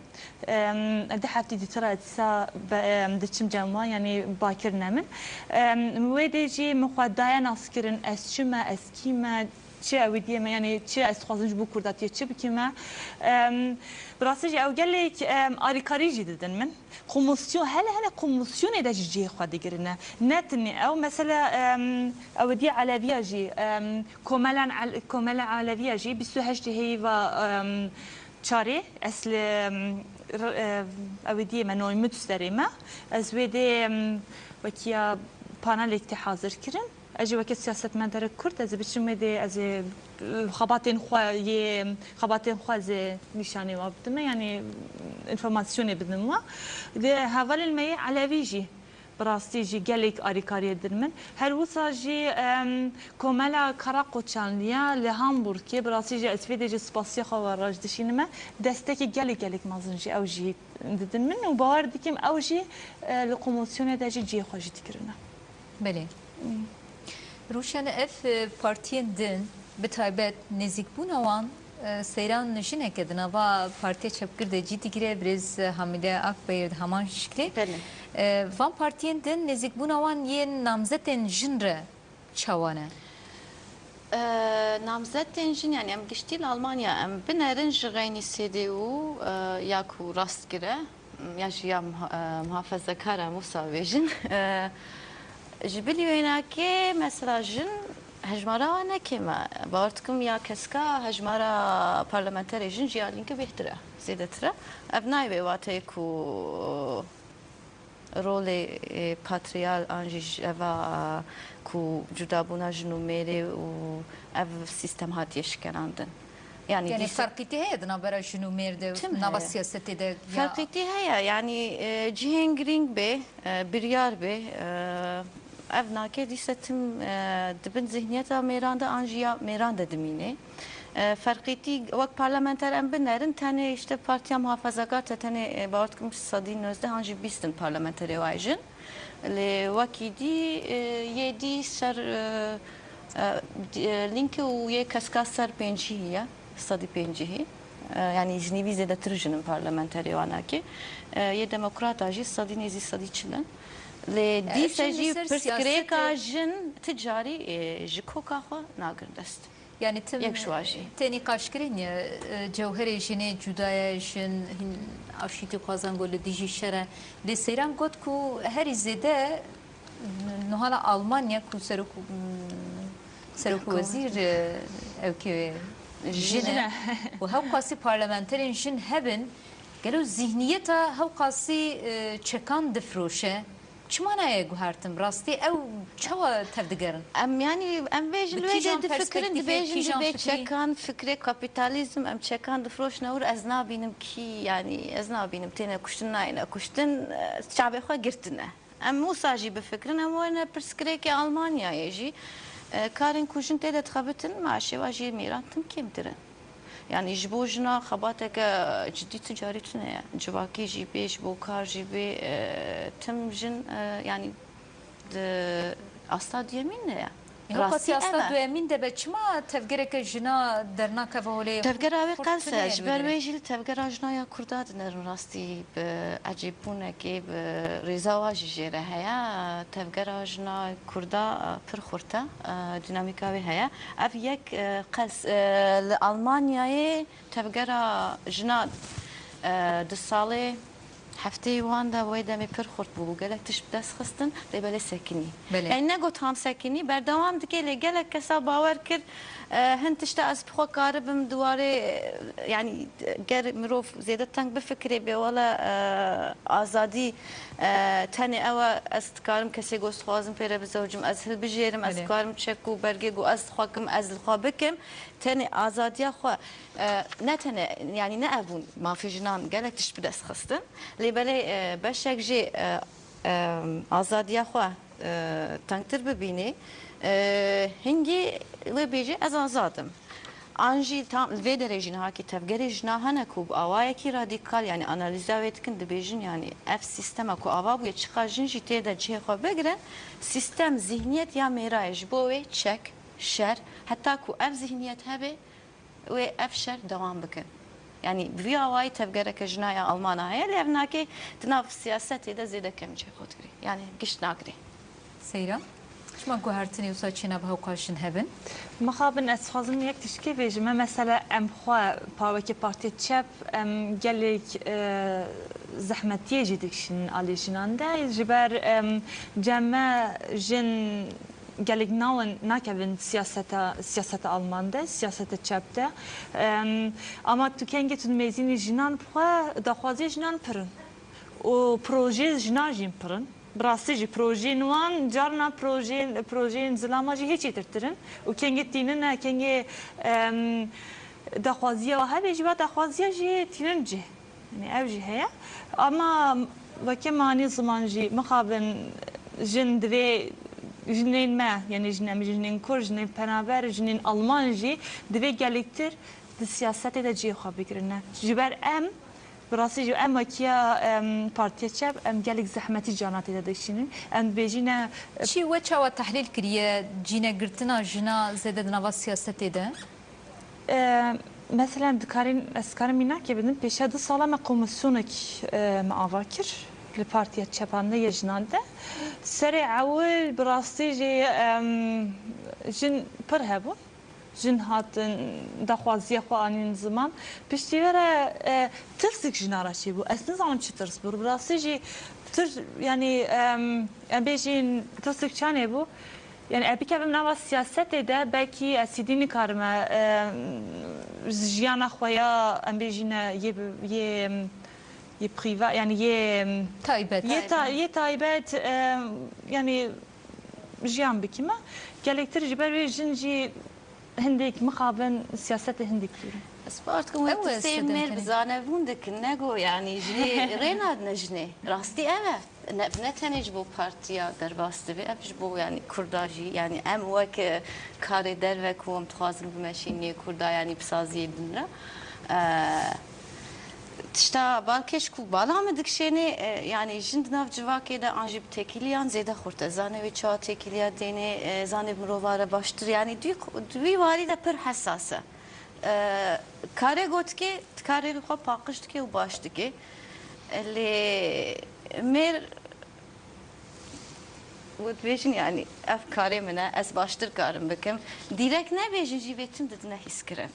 Em, di heftê dîtira dîsa be-, em, diçim cem wan, yanî bakir ne min. Em, wê dê jî min xwe daye naskirin, ez çi me, ez kî me, çi ewidiyê me, yanî çi ez dixwazim ji bo kurdatiyê çi bikîme. Em, bi rastî jî ew gelek, em, alîkarî jî didin min. Komosyon, hele hele komûsyonê de jî cihê xwe digirine. Ne tenê ew, mesela, em, ew diye Eleviya jî, em, komelan El-, komela Eleviya jî bîst û heşt heyva, em, çarê, ez li, em, r-, em, ew diye me Neumünsterê me. Ez wê dê, em, wekiya panelek tê hazir kirin. Ez jî weke siyasetmedarek Kurd, ez ê biçim wê dê, ez ê, e, xebatên xwe yê, xebatên xwe ez ê nîşanê wan bidim, yanî, e, înformasyonê bidim wan. Dê hevalên me yê Elewî jî, bi rastî jî gelek alîkariyê din min. Her wisa jî, em, komela Karakoçanliya li Hamburgê, bi rastî jî ez vê dê jî spasiya xwe we re jî dişînime. Destekê gelek gelek mezin jî ew jî didin min û bawer dikim ew jî, e, li komûsyonê de jî cihê xwe jî digirine. Belê. Hmm. Rûşen, ev, e, partiyên din, bi taybet nêzîkbûna wan, e, seyran jineke di nava Partiya Çepgir de cî digire, birêz, e, Hamîde Akbayır di heman şiklê. Belê. E, van partiyên din nêzîkbûna wan yên namzetên jin re çawa ne? E, namzetên jin, yanî em giştî li Almanya em binerin ji xeynî C D U, e, ya ku rastgir e, ya jî ya muha-, e, muhafezekar e, em wisa bêjin. E, ji bilî wênakê mesela jin hejmara wan ne kêm e. Bawer dikim ya keska hejmara parlamenterê jin ji ya Lînkî bêhtir e, zêdetir e. Ev nayê wê wateyê ku rolê, e, patriyal an jî ji eva, e, ku cudabûna jin û mêrê û ev sîstem hatiye şikenandin. Yanî Yanî dîsa ferqîtî heye di navbera jin û mêr de, Tim nava heye. Siyasetê de ya Ferqîtî heye, yanî, e, cihên girîng bê, e, biryar bê, e, ev nake dîsa tim, e, di bin zihniyeta mêran de an jî ya mêran de dimîne. E, ferqîtî wek parlamenter em binerin, tenê işte Partiya Muhafazakar te tenê, e, bawer dikim sedî nozdeh an jî bîst in parlamenterê wa jin. Lê wekî dî, e, yê dî ser, e, e, di-, e, Linke û yê Keska ser pêncî ye, sedî pêncî. E, yanî ji nîvî zêdetir jin in parlamenterê wanakê. E, yê Demokrata jî sedî nêzî sedî çil in. Lê dîse jî pirsgirêka jin ti carî, e, ji koka xwe nagir dest. Yanî tim, yek ji wa jî. Tê nîqaşkirin ye, e, cewherê jinê cuda ye, jin hin aşîtî xwazan got li dijî şer e. Lê Seyran got ku herî zêde niha li Almanya ku serok, m, serok wezîr, e, ew kê jin e. Jin e. Û hewqasî parlamenterên jin hebin, gelo zihniyeta hewqasî, e, çekan difiroşe. Çima nayê guhertin? Rastî ew çawa tevdigerin? Em, yanî, em vê jin wê dê difikirin, dibêjin divê çekan fikrê kapîtalîzm, em çekan difroşne wir, ez nabînim kî, yanî, ez nabînim têne kuştin, nayêne kuştin, e, çavê xwe girtine. Em wisa jî bifikirin, em werne pirsgirêkê Almanyayê jî, e, karên ku jin tê de dixebitin, maaşê wa jî mêran tim kêmtir in. Yanî ji bo jina xebateke cidî tu carî tune ye. Civakî jî bê, ji bo kar jî bê, e, tim jin, e, yanî di asta duyemîn de ye. Rastî ev e. Asta duyemîn de be, çima tevgereke jina dernakeve holê? Tevgera wê qels e. Ji ber wê jî li tevgera jina ya Kurda dinerin rastî bi ecêbûnekê, bi rêza wa jî jê re heye. Tevgera jina Kurda, e, pir xurt e, e, dînamîka wê heye. Ev yek, e, qels, e, li Almanyayê tevgera jina, e, di salê heftê wan de wê demê pir xurt bû, gelek tişt bi dest xistin, lê belê sekinî. Belê. Yani ne got tam sekinî, berdewam dike, lê gelek kesa bawer kir, e, hin tişta ez bi xwe karibim di warê, e, yani ger mirov zêde teng bifikirê bê, wela, e, azadî, e, tenê ew e, ez dikarim kesê ku ez dixwazim pê re bizewicim, ez hilbijêrim, ez dikarim çek û belgê ku ez dixwakim, ez li xwe bikim. Tenê azadiya xwe, e, ne tenê, yani ne ev bûn, mafê jinan gelek tişt bi dest xistin. Lê belê, e, beşek jê, e, e, azadiya xwe, e, tengtir bibînê, e, hingî wê bêjê ez azad im. An jî tam li vê derê jî niha kî tevgerê jina hene ku bi awayekî radîkal, yani analiza wê dikin, dibêjin, yani ev sîstema ku ava bûye, çiqa jin jî tê de cihê xwe bigire, sîstem, zihniyet ya mêra ye, ji bo wê çek, şer, heta ku ev zihniyet hebe, wê ev şer dewam bike. Yanî bi vî awayî tevgereke jina ya Almana heye, lê ev nakê di nav siyasetê de zêde kêm cihê xwe digirê. Yanî gişt nagirê. Seyran, çima guhertinê wisa çênabe hewqas jin hebin? Mixabin ez dixwazim yek tişkê bêjim. Me mesela em xwe pa wekî partiyê çep, em gelek, e, zehmetiyê jî dikişînin alî jinan de. Ji ber, em, cem me jin gelek nawin nakevin siyaseta, siyaseta Alman de, siyaseta çep de. Em, ama tu kengê tu dimêzînî jinan bi xwe daxwaziya jinan pir in. Û projeyê jinan jî pir in. Bi rastî jî projeyên wan carna projeyên, projeyên zilama jî hê çêtirtir in. Û kengê tînin e, kengê, em, daxwaziya hebe jî, va daxwaziya jî tînin cih. Yanî ev jî heye. Ama weke me anî ziman jî mixabin jin divê jinên me, yanî jin em jinên Kurd, jinên penaber, jinên Alman jî divê gelektir di siyasetê de cihê xwe bigirine. Ji ber em, bi rastî jî em wekiya, em, partiya çep, em gelek zehmetî carna tê de dikişînin. Em dibêjîne, e, Çi we çawa tehlîl kiriye cînegirtina jina zêde di nava siyasetê de? E, mesela, em dikarin, ez dikarim mînakê bidim. Pêşiya du sala me komîsyonek, e, me ava kir li Partiya Çepan de yê jinan de. Serê ewil bi rastî jî, em, jin pir hebûn. Jin hatin, daxwaziya xwe anîn ziman. Piştî ve re, e, tirsik jina re çêbû. Ez nizanim çi tirs bû. Bi rastî jî tir-, yanî, em, em bêjin tirsik çanê bû. Yani, e, bikevim nava siyasetê de, belkî ez êdî nikarime, e, jiyana xwe ya, em bêjîne, yê bi-, yê, yê priva, yani yê, Taybet. yê ta-, yê taybet, e, yani jiyan bikime. Gelektir ji ber wê jin jî hindek mixabin siyasetê hindek dûr in. Ez bawer dikim wê Ew e tirsê mêr bi zanebûn dikin, ne go, yanî jinê rê nadine jinê. Rastî ev e. Ne, ne tenê ji bo partiya derbas divê, ev ji bo, yanî, Kurda jî, yanî em wek, e, karê derve ku em dixwazin bimeşînê Kurda, yanî bi saziyê din re. E, tişta balkêş ku bala min dikişênê, e, yanî jin di nav civakê de an jî bi têkiliyan zêde xurt e. Zanê wê çawa têkiliya dênê, e, zanê bi mirova re baştir, yanî di wî, di wî warî de pir hesas e. Ee, karê gotikê, karê xwe paqij dike û baş dike. Lê mêr got bêjin, yanî ev karê min e, ez baştir karim bikim. Dîrek nebêjin jî vê tim didine hîskirin.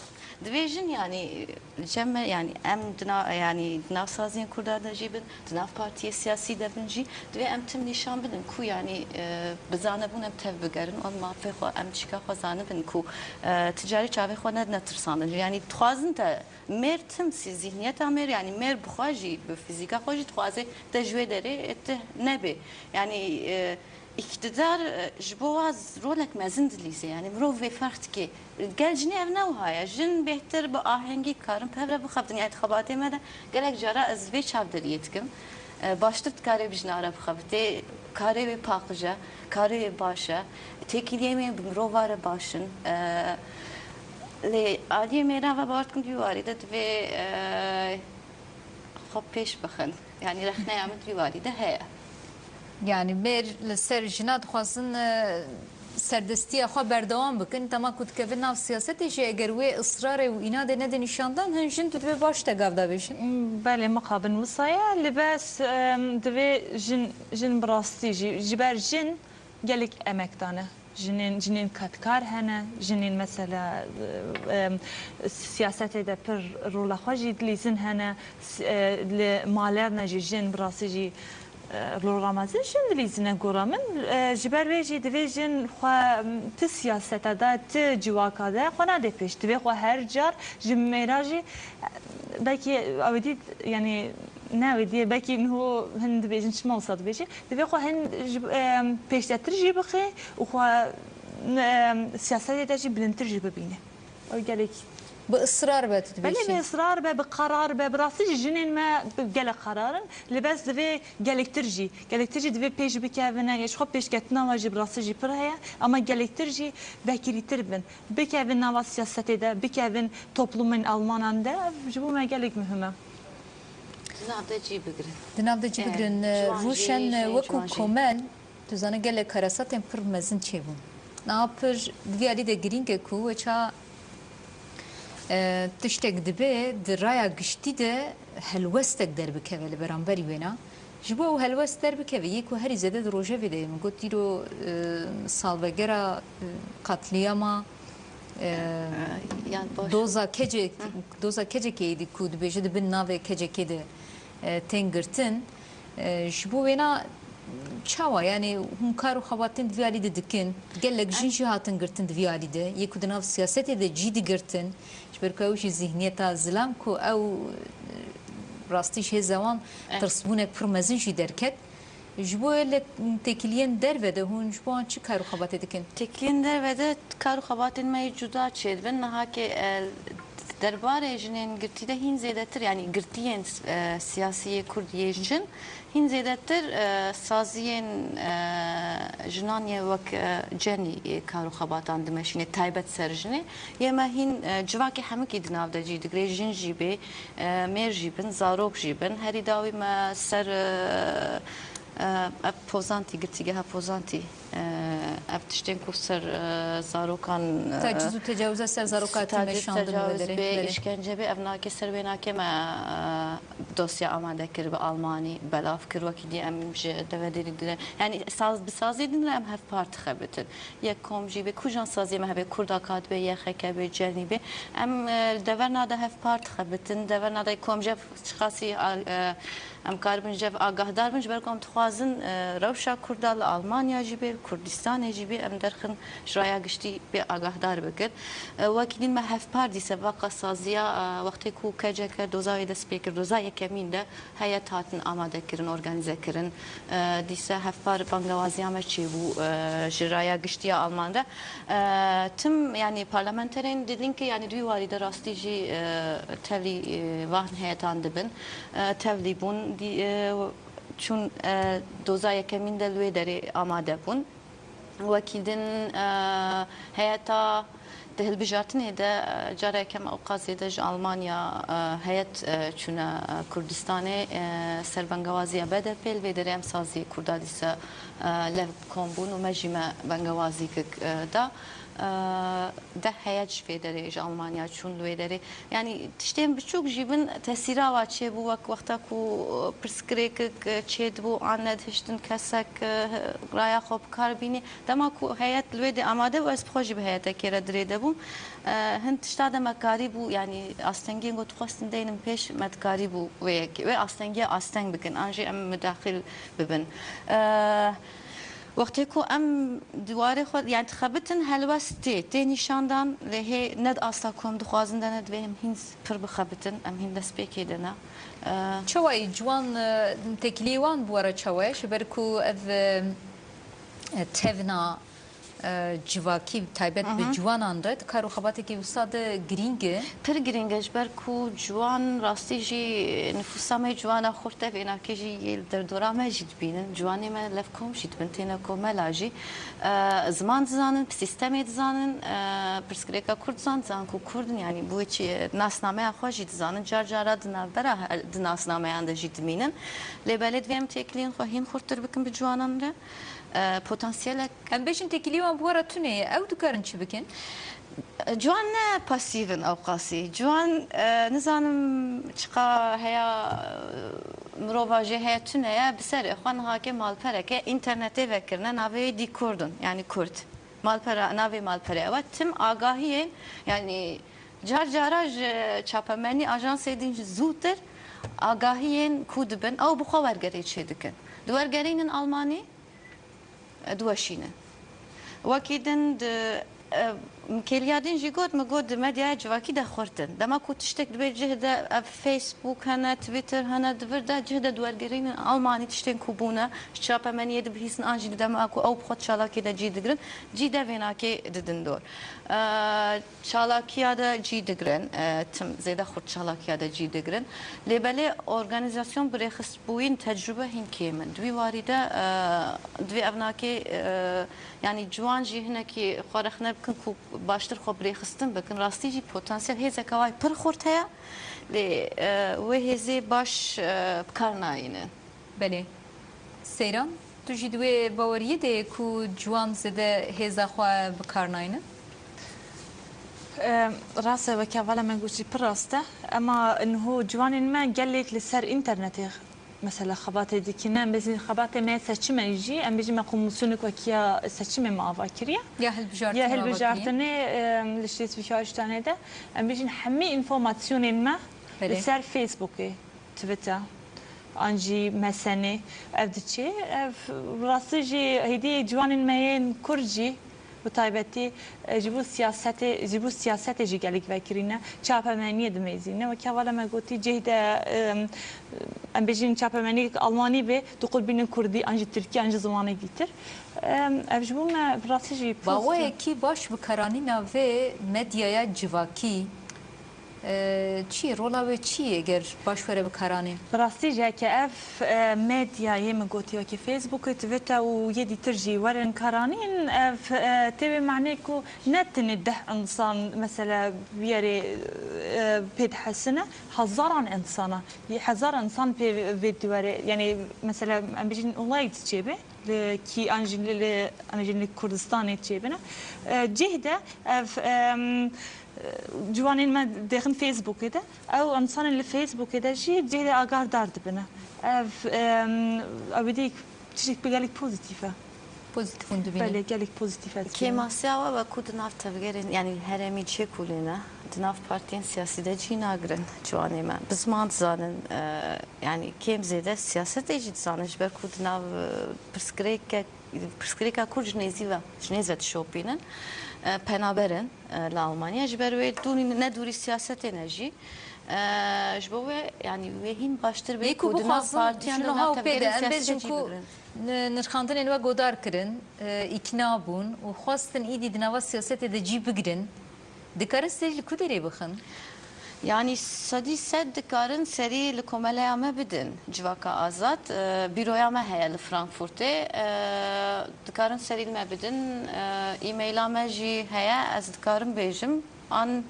Dibêjin, yanî, cem me, yanî em dina, yanî di nav saziyên Kurdan de jî bin, di nav partiyê siyasî de bin jî, divê em tim nîşan bidin ku, yanî, e, bi zanebûn em tev bigerin, em mafê xwe, em çîka xwe zanibin ku, e, ti carî çavê xwe nedine tirsandin. Yanî dixwazin te mêr tim sî-, zihniyeta mêr, yanî mêr bi xwe jî, bi fîzîka xwe jî dixwaze te ji wê derê, e, ti nebê. Yanî, e, îktidar, e, ji bo wa z-, rolek mezin dilîze. Yanî mirov vê ferq dike. Gel jinê ev ne wiha ye. Jin bêhtir bi ahengî karin pev re bixebitin. Yanî di xebatê me de gelek cara ez vê çavderiyê dikim. E, baştir dikare bi jina re bixebitê. Karê wê paqij e, karê wê baş e. Têkiliyê wê bi mirova re baş in. E, lê aliyê mêran ve bawer dikim di wî warî de divê, e, xwe pêş bixin. Yanî rexneya min di vî warî de heye. Yanî mêr li ser jina dixwazin, e, serdestiya xwe berdewam bikin. Dema ku dikevin nav siyasetê jî eger wê israr e û înadê nede nîşandan, hin jin tu divê baş tegav de bêjin. Belê, mixabin wisa ye. Li bes, em, divê jin, jin bi rastî jî, ji ber jin gelek emek dane. Jinên, jinên kedkar hene, jinên mesela, e, e, siyasetê de pir rola xwe jî dilîzin hene, s-, e, li malerne jî jin bi rastî jî, e, rola mezin jin dilîzine gora min. E, ji ber vê jî divê jin xwe, m, ti siyaseta de, ti civaka de xwe nade pêş. Divê xwe her car ji mêra jî, e, belkî ew dî, yanî ne ew dî, belkî niho hin dibêjin, çima wisa dibêjin? Divê xwe hin ji, em, pêşdetir jî bixe û xwe, em, siyasetê de jî bilindtir jî bibîne. Ew gelek bi israr be, tu dibêjî. Belê, bi israr be, bi qerar be, bi rastî jî jinên me gelek qerar in. Li bes divê gelektir jî, gelektir jî divê pêş bikevine, ya ji xwe pêşketina we jî bi rastî jî pir heye, ama gelektir jî vekirîtir bin. Bikevin nava siyasetê de, bikevin toplumên Almanan de, ev ji bo me gelek muhim e. Di nav de cî bigirin. Di nav de cî bigirin. Rûşen, wekû komel, tu zane gelek karesatên pir mezin çêbûn. Niha pir di vî alî de girîng e ku we ça, e, tiştek dibe di raya giştî de helwestek derbikeve li beramberî wêna. Ji bo ew helwest derbikeve, yê ku herî zêde di rojevê de ye. Min got, îro, e, salvegera, e, qatliyama, e, doza kecek, doza kecekê êdî ku dibêje di bin navê kecekê de, e, tên girtin. E, ji bo wêna çawa? Yanî hûn kar û xebatên di vî alî de dikin. Gelek jin jî hatin girtin di vî alî de. Yê ku di nav siyasetê de cî digirtin. Ji ber ku ew jî zihniyeta zilam ku ew, e, rastî ji hêza wan tirsbûnek pir mezin jî derket. Ji bo lê têkiliyên derve de hûn ji bo wan çi kar û xebatê dikin? Têkiliyên derve de kar û xebatên me yê cuda çêdibin. Niha ke, e, derbarê jinên girtî de hîn zêdetir, yanî girtiyên, e, siyasî yê Kurd yê jin, hîn zêdetir, e, saziyên, e, jinan yê wek, e, cenî, e, kar û xebatan dimeşîne, taybet ser jinê. Yê me hîn, e, civakê hemikî di nav de cî digire, jin jî bê, e, mêr jî bin, zarok jî bin. Herî dawî me ser, e, e, ev Pozantî, girtîgeha Pozantî, e, ev tiştên ku ser, e, zarokan, e, Taciz û tecawuza ser zaroka tî taciz, meşandin tecawuz wederê. Bê, belê, îşkence bê, ev nake ser wê nake me, e, dosya amade kir bi Almanî, belav kir, wekî dî em ji deverê din re, yanî saz, bi sazê din re em hevpar dixebitin. Yek kom jî bê, kujan saziyê me hebe, Kurdak hatibê, Y X K bê, cenî bê. Em, e, li deverna de hevpar dixebitin. Deverna de kom jev çiqasî, e, em karibin jev agahdar bin, ji ber ku em dixwazin, e, rewşa Kurda li Almanya jî bê, Kurdistan Kurdistanê jî bê em derxin ji raya giştî bê agahdar bikin. E, wekî din me hevpar dîse vaka saziya, e, wextê ku K C K doza wê dest pê kir, doza yekemîn de heyet hatin amade kirin, organîze kirin. E, dîse hevpar bangewaziya me çêbû, e, ji raya giştî ya Alman re. E, tim, yanî parlamenterên di Linke, yanî di wî warî de rastî jî, e, tevlî, e, van heyetan dibin. E, tevlî bûn, dî-, e, çûn, e, doza yekemîn de li wê derê amade bûn. Wekî din, e, heyeta di hilbijartinê de, e, cara yekem ewqas zêde ji Almanya, e, heyet, e, çûne, e, Kurdistanê, e, ser bengewaziya B D P. Li vê derê em saziyê Kurda dîse, e, lev kom bûn û me jî me bengewazî kik, e, da. E, deh heyet ji vê derê ji Almanya çûn li wê derê. Yanî tiştên biçûk jî bin tesîra wa çêbû, wek wexta ku, e, pirsgirêkek, e, çêdibû an nedihiştin kesek, e, raya xwe bi kar bînî. Dema ku heyet li wê dê amade bû, ez bi xwe jî bi heyetekê re dirêde bûm. E, hin tişta de me karîbû, yanî astengiyên ku dixwestin deynin pêş, me dikarîbû wê yekê, wê astengiya asteng bikin, an jî em midaxil bibin. E, Wextê ku em di warê xwe, yani dixebitin, helwest tê, tê nîşandan, lê hê ne di asta ku em dixwazin de ne, divê em hîn pir bixebitin, em hîn destpêkê de ne. Ee, Çawa yî ciwan, e, têkiliyê wan bi we re çawa ye? Ji ber ku ev, e, e, tevna, e, civakî taybet bi Hı hı. ciwanan re di kar û xebatekî wisa de girîng e. Pir girîng e, ji ber ku ciwan rastî jî nifûsa me ciwana xurt e, vênakê jî yê li derdora me jî dibînin. Ciwanê me levkom jî dibin, têne komela jî. E, ziman dizanin, bi sîstemê dizanin, e, pirsgirêka Kurd dizanin, dizanin ku Kurd in, yanî bi wê çi nasnameya xwe jî dizanin. Car cara di navbera her, di nasnameyan de jî dimînin. Lê belê divê em têkiliyên xwe hîn xurttir bikin bi ciwanan re. E, potansiyelek Em bêjin têkilî wan bi we re tune ye. Ew dikarin çi bikin? Ciwan ne pasîv in ewqasî. Ciwan, e, nizanim çiqa heya, e, mirova jê heye tune ye, bi serê xwe niha ke malpereke înternetê vekirine, navê wê dî Kurdin, yanî Kurd. Malpera, navê malperê ew e. Tim agahiyên, yanî car cara ji çapemenî ajansê din jî zûtir agahiyên ku dibin, ew bi xwe wergerê çêdikin. Di wergerînin Almanî, e, diweşînin. Wekî din di, e, Mikêliya din jî got, min got, di medyaya civakî de xurt in. Dema ku tiştek dibê cih de, ev Facebook hene, Twitter hene, di vir de cih de di wergerînin Almanî tiştên ku bûne, ji çapemeniyê dibihîsin an jî di dema ku ew bi xwe di çalakiyê de cî digirin, cî de vênakê didin dor. E, Çalakiya de cî digirin, e, tim zêde xurt çalakiya de cî digirin. Lê belê organîzasyon bi rêxistbûyîn tecrube hîn kêm in. Di wî warî de, e, divê ev nakê, e, yanî ciwan jî hinekî xwe rexne bikin ku baştir xwe bi rêxistin bikin. Rastî jî potansiyel hêzeke wayî pir xurt heye. Lê, e, wê hêzê baş, e, bi kar nayînin. Belê. Seyran, tu jî di wê baweriyê de yê ku ciwan zêde hêza xwe bi kar naynin? Em, rast e, weke hevala me got jî pir rast e. Ema niho ciwanên me gelek li ser înternetê mesela xebatê dikin. Em bêjin xebatê me seçime jî, em bêjin me komîsyonek wekiya seçimê me ava kiriye. Ya hilbijartinê Ya ava kiriye. hilbijartinê, em, li Şleswîg-Holsteinê de. Em bêjin hemî înformasyonên me Belê. li ser Facebookê. Twitter an jî M S N'ê ev diçe. Ev rastî jî hêdî ciwanên me yên Kurd jî bi taybetî, e, ji bo siyasetê, ji bo siyasetê jî gelek vekirîne. Çapemeniyê dimêzîne. Weke hevala me gotî, cih de, em, em bêjin çapemeniyek Almanî bê, tu qul bînin Kurdî, an jî Tirkî, an jî zimanekî tir. Em, ev ji bo me bi rastî jî Ba pozitif e. weyekî baş bi karanîna vê medyaya civakî, Ee, çi, rola wê çi ye ger baş were bi karanê? Bi rastî jî heke ev, e, medya yê min gotî wekî Facebook, Twitter û yê dîtir jî werin karanîn, ev, e, tê wê manê ku ne tenê deh insan, mesela, biyerê, e, pê dihesine, hezaran insana, yê hezar insan pê vê diwere, yani, mesela, em bijîn olay çêbe, li kî an jî li, li, em bijîn li Kurdistanê çêbine. E, cih de ev, em, Ciwanên me dêxin Facebookê de, ew insanên li Facebookê de jî cihê agahdar dibine. Ev, em, ew êdî tiştek gelek pozîtîf e. Pozîtîf hûn dibînin? Belê, gelek pozîtîf ez dibînim. Kêmasiya we wekû di nav tevgerên, yanî herêmî çêkolîne, di nav partiyên siyasî de cî nagirin ciwanê me. Bi ziman dizanin, e, yanî kêm zêde siyasetê jî dizanin, ji ber ku di nav, e, pirsgirêke, pirsgirêka Kurd ji nêzî ve, ji nêz ve dişopînin. E, penaber in, e, li Almanya. Ji ber wê dûrî, ne dûrî siyasetê ne jî. E, ji bo wê, yanî wê hîn baştir bê Yê ku ku di nav bixwazin partiyan, di nav tevgerên siyasî de cî bigrin. N-, nirxandinên we godar kirin, e, îkna bûn û xwestin îdî di nava siyasetê de cî bigrin, dikarin serî li ku derê bixin? Yanî sedî sed dikarin serî li komeleya me bidin, Civaka Azad. E, bîroya me heye li Frankfurtê. E, dikarin serî li me bidin. E, e-maila me jî heye, ez dikarim bêjim. An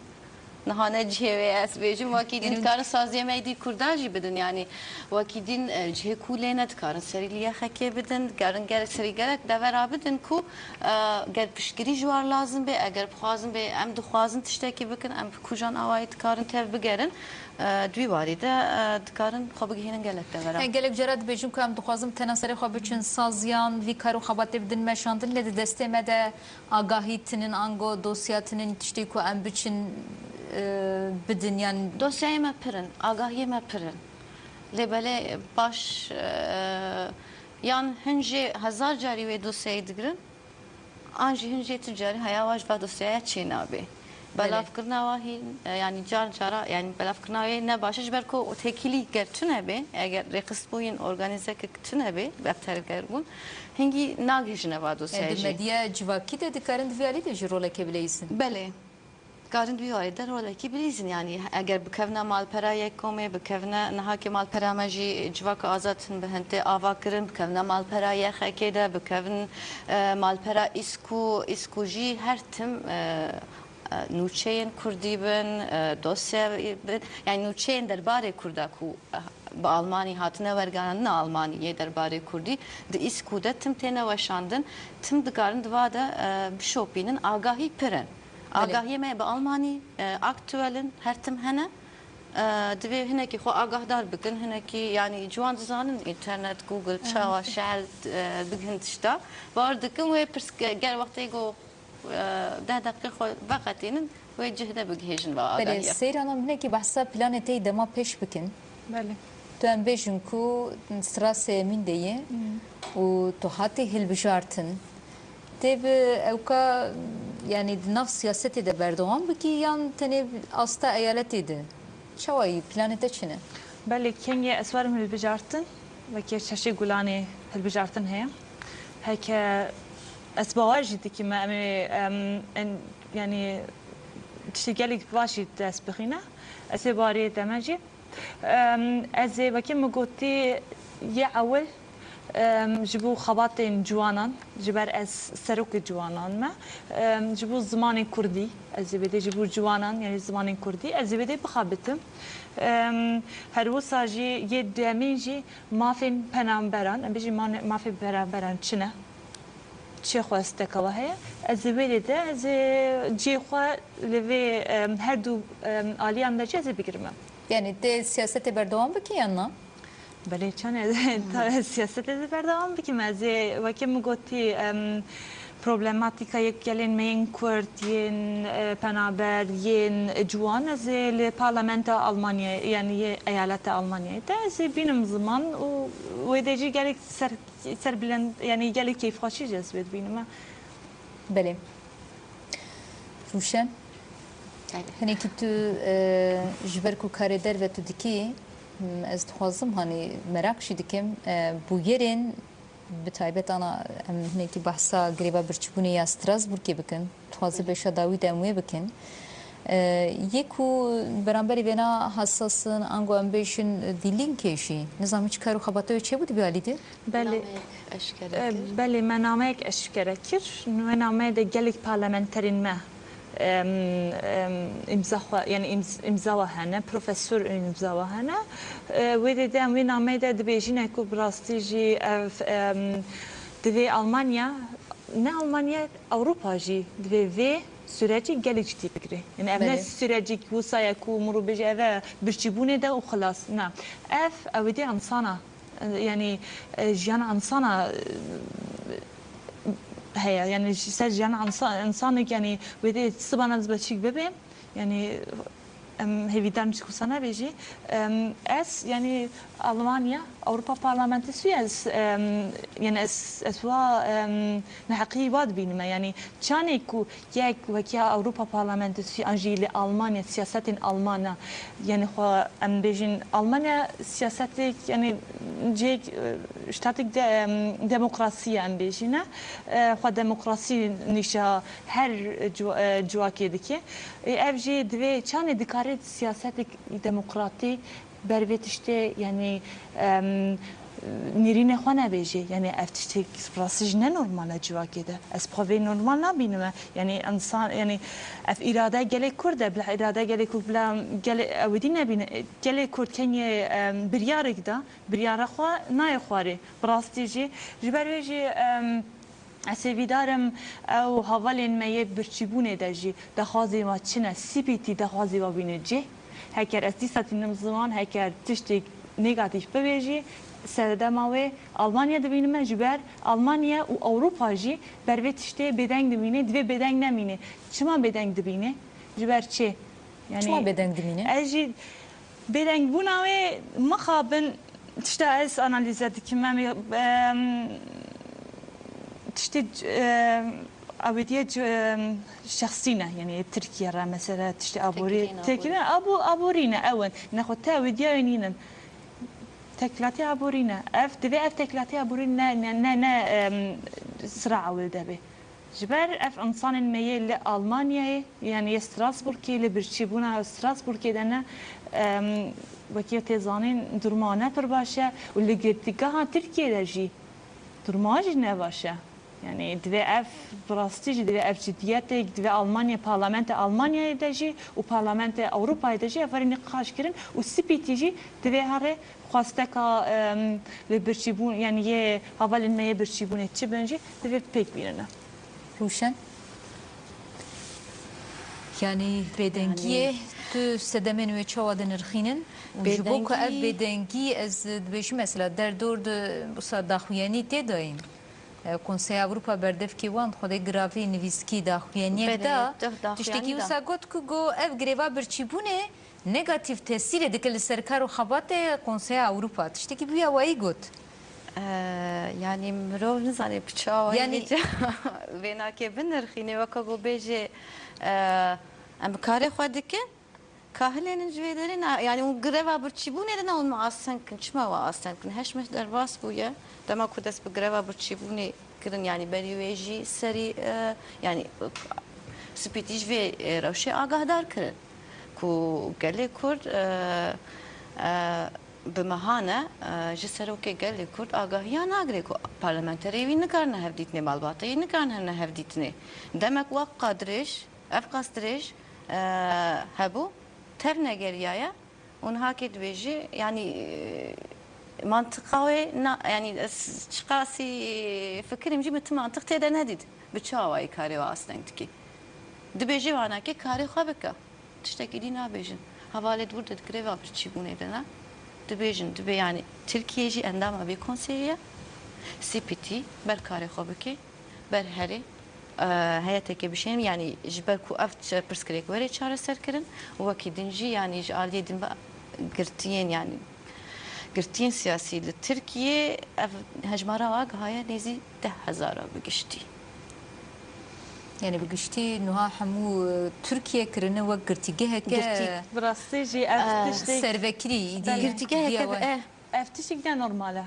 niha ne cihê wê ez bêjim, wekî din dikarin saziyê me êdî Kurda jî bidin, yanî wekî din, e, cihê ku lê ne dikarin serî li Y X K bidin, dikarin gelek serî gelek devera bidin ku, e, ger piştgirî ji wan lazim bê, eger bixwazin bê, em dixwazin tiştekî bikin, em bi kujan awayî dikarin tev bigerin, e, di wî warî de, e, dikarin xwe bigihînin gelek devera. He, gelek cara dibêjin ku em dixwazin tena serê xwe biçin saziyan, vî kar û xebatê bidin meşandin, lê di destê me de agahî tinin, ango dosya tinin, tiştê ku em biçin, e, bidin, yan? Dosyayê me pir in, agahiyê me pir in. Lê belê baş, e, yan hin jê hezar carî wê dosyayê digirin, an jî hin jê tu carî heya wan ji va dosyaya çê nabê. Belê. Belavkirina wan hîn, e, yanî car cara, yanî belavkirina wê ne baş e, ji ber ku têkilî ger tune bê, eger rêxistbûyîn organîzekek tune bê, bi tevger bûn, hingî nagihîjine va dosyayê jî. E, di medya civakî de dikarin di vê alî de jî rolekê bileyîzin? Belê. Dikarin di vî warî de rolekî bilîzin. Yanî eger bikevne malpera Yekkomê, bikevne niha ke malpera me jî Civaka Azad hin bi hin tê ava kirin, bikevne malpera Y X K de, bikevin, e, malpera îskû, îskû jî her tim, e, e, nûçeyên kurdî bin, e, dosya bin, yanî nûçeyên derbarê kurda ku, e, bi almanî hatine werganandin, almanî yê derbarê kurdî, di îskû de tim têne weşandin, tim dikarin di va de, e, bişopînin, agahî pir in. Belê. Agahiyê me bi almanî, e, aktuel in, her tim hene. E, divê hinekî xwe agahdar bikin, hinekî, yanî ciwan dizanin, înternet, Google, çawa şehl, e, bigihin tişta. Bawer dikim wê pirs, ger wextê ku, e, deh deqîqe xwe veqetînin, wê cih de bigihêjin va agahiya. Belê, Seyran, em hinekî behsa planê te yî dema pêş bikin. Belê. Tu em bêjin ku sira sêyemîn de yê û tu hatî hilbijartin. Tê bi ewka, yanî di nav siyasetê de berdewam bikî yan tenê asta eyaletê de? Çawa yî, planê te çi ne? Belê, kengê ez werim hilbijartin, wekî çeşê gulanê hilbijartin heye. Heke ez bawer jî dikim em ê, em, en, yanî tiştê gelek baş jî dest bixîne. Ez ê baweriyê te me jî. Em, ez ê wekî min gotî yê ewil, em, ji bo xebatên ciwanan, ji ber ez serokê ciwanan me, em, ji bo zimanê kurdî, ez ê bêdê ji bo ciwanan, yanî zimanên kurdî, ez ê bêdê bixebitim. Em, her wisa jî yê duyemîn jî mafên penaberan, em bêjî mane-, mafê penaberan çi ne? Çi xwesteke we heye? Ez ê wê dê de, ez ê cihê xwe li vê, em, her du, em, aliyan de jî ez ê bigirime. Yanî tê siyasetê berdewam bikî yan na? Belê, çane ta siyasetê ez ê berdewam bikim. Ez ê, wekî min gotî, em, problematîka yek gelên me yên Kurd, yên, e, penaber, yên ciwan, ez ê li parlamenta Almanyayê, yanî yê eyaleta Almanyayê de ez ê bînim ziman û wê dê jî gelek ser, serbilend, yanî gelek keyfxweşî jî ez wê dibînim. Belê. Rûşen, Belê. Hinekî tu, e, ji ber ku karê derve tu dikî, m, ez dixwazim, hanî merak jî dikim, e, bûyerên bi taybet ana em hinekî behsa greva birçîbûnê ya Strasbourgê bikin. Dixwaze beşa dawî de em wê bikin. E, yê ku beramberî vêna hesas in, ango em bêjin, e, Die Linke jî, nizanim çi kar û xebata wê çêbû di vê alî de? Belê. Nameyek eşkere E, kir. Belê, me nameyek eşkere kir. Wê nameyê de gelek parlamenterên me, em, em, îmza xwe, yanî îmz-, îmza we hene, profesor îmza we hene. E, wê dê de em wê nameyê de dibêjine ku bi rastî jî ev, em, divê Almanya, ne Almanya, Ewropa jî divê vê sürecî gelek cidî bigire. Yanî ev ne Belê. Sürecî ku wisa ye ku mirov bêje ev e birçîbûnê de û xilas. Na. Ev, ew ê dê insana, yanî, e, jiyana insana, e, heye. Yani ji ser jiyana insa-, insanek, yani wê dê sibana ez beçîk bibêm. Yani em hêvîdar in çi wisa nebe jî. Em, ez, yani Almanya, Ewropa Parlamentê sî ez, em, yani ez, ez wa, em, neheqî wa dibînime. Yani çanê ku yek wekî Ewropa Parlamentê sî an jî li Almanya, siyasetên Almanya, yani xwe em bêjin Almanya siyasetek, yani cihek, e, ştatek de, em, demokrasî ye em bêjîne. E, xwe demokrasî nîşa her ciwa-, e, civakê dike. Ê, ev jî divê çanê dikare siyasetek demokratî ber vê tiştê, yanî, em, nêrînê xwe nebêjê. Yanî ev tiştê rastî jî ne normal e civakê de. Ez xwe vê normal nabînime. Yanî însan, yanî ev îrade gelê Kurd e, bila îrade gelê Kurd, bila gelê Ewidî nebîne. Gelê Kurd kengê, em, biryarek da, biryara xwe nayê xwarê. Bi rastî jî, ji ber wê jî, em, Ez hêvîdar im ew hevalên me yê birçîbûnê de jî daxwazên wa çi ne, C P T daxwazê wa bîne cih. Heker ez dîsa tînim ziman, heker tiştek negatîf bibe jî, sedema wê Almanya dibînime, ji ber Almanya û Ewropa jî ber vê tiştê bêdeng dibîne, divê bêdeng nemîne. Çima bêdeng dibîne? Ji ber çi? Yani, Çima bêdeng dimîne? Ez jî bêdengbûna wê mixabin tişta ez analîze dikim. Em, em, tiştê, em, ewêdiye, em, şexsî ne, yani Tirkiye re mesela tiştê aborî, Tekîlên aborî. Tekîlên abo-, aborî ne ew in. Nexwe te ewêdiya wê nînin. Teklatê aborî ne. Ev, divê ev teklatê aborî ne, ne, ne, ne, em, sira ewil de be. Ji ber ev însanên me yê li Almanyayê, yanî yê Strasbourgê, li birçîbûna Strasbourgê de ne, em, wekî tê zanîn, durma ne pir baş e û li girtîgeha Tirkiyê de jî durma jî ne baş e. Yanî divê ev bi rastî jî divê ev ciddiyetek, divê Almanya, parlamentê Almanyayê de jî û parlamentê Ewropayê de jî ev were nîqaş kirin û C P T jî divê here xwesteka, em, li birçîbûn, yanî yê hevalên me yê birçîbûnê çi bin jî divê pêk bînine. Rûşen? Yanî bêdengiyê Yanî tu sedemên wê çawa dinirxînin? Û ji bo ku ev Bêdengî bêdengî, ez dibêjim mesela derdor di wisa daxuyanî tê dayîn. E, Konseya Ewropa berdevkê wan xwedê giravî nivîskî daxuyaniyek Belê, da. Tiştekî da. Wisa got ku go ev greva birçîbûnê negatîf tesîrê dike li ser kar û xebatê Konseya Ewropa. Tiştekî bûya wayî got. Eee, yanî mirov nizane bi çi awayî Yanî vê ca-, vê nake binirxîne, weke ku bêjê, eee, em karê xwe dikin, ka hilênin ji vê derê na-, yanî hûn greva birçîbûnê de ne hûn me asteng kin. Çima we asteng kin? Heş meh derbas bûye. Dema ku dest bi greva birçîbûnê kirin, yanî berî wê jî serî, e, yanî, spîtî ji vê, e, rewşê agahdar kirin ku gelê Kurd, e, e, bi mehan e, e, ji serokê gelê Kurd agahiya nagire ku parlamenterê wî nikarine hevdîtinê, malbatê wî nikarine hevdîtinê. Demek wek qadirêj, ev qas dirêj, e, hebû, tev negeriyaye. Û niha kê dibêjî, yanî, e, mantiqa wê na, yanî ez çiqasî fikirim jî min ti mantiq tê de nedît. Bi çi awayî karê we asteng dikî? Dibêjî wanakê karê xwe bike. Tiştekî dî nabêjin. Hevalê di wir de di greva birçîbûnê de ne. Dibêjin, dibê yanî Tirkiye jî endama vê konseyê ye. C P T ber karê xwe bike. Ber herê, e, heyeteke bişên, yanî ji ber ku ev çi-, pirsgirêk were çareser kirin û wekî din jî, yanî ji aliyê din ve girtiyên, yanî girtiyên siyasî li Tirkiyê ev hejmara wa gihaye nêzî deh hezara bi giştî. Yanî bi giştî niha hemû, e, Tirkiye kirine wek girtîgeheke Girtî. Bi rastî jî ev, e, tiştek servekirî, îdî Belê. Girtîgeheke, diya we. E. Ev tiştek ne normal e.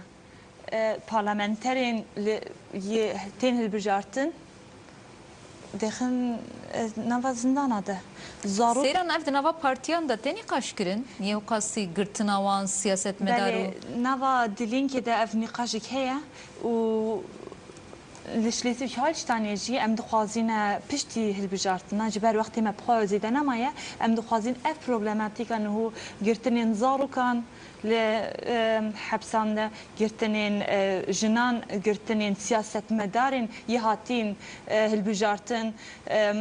E, parlamenterên li, yê tên hilbijartin dêxin, e, nava zindana de. Zarok Sêran ev di nava partiyan de tê nîqaş kirin? Yê wqasî girtina wan siyasetmedar û Belê, nava Di Linke de ev nîqaşek heye û li Schleswig-Holsteinê jî em dixwazîne piştî hilbijartina, ji ber wextê me bi xwe zêde nemaye, em dixwazîn ev problematîka niho girtinên zarokan, li, em, hepsan de girtinên, e, jinan, girtinên siyasetmedarên yê hatîn, e, hilbijartin, em,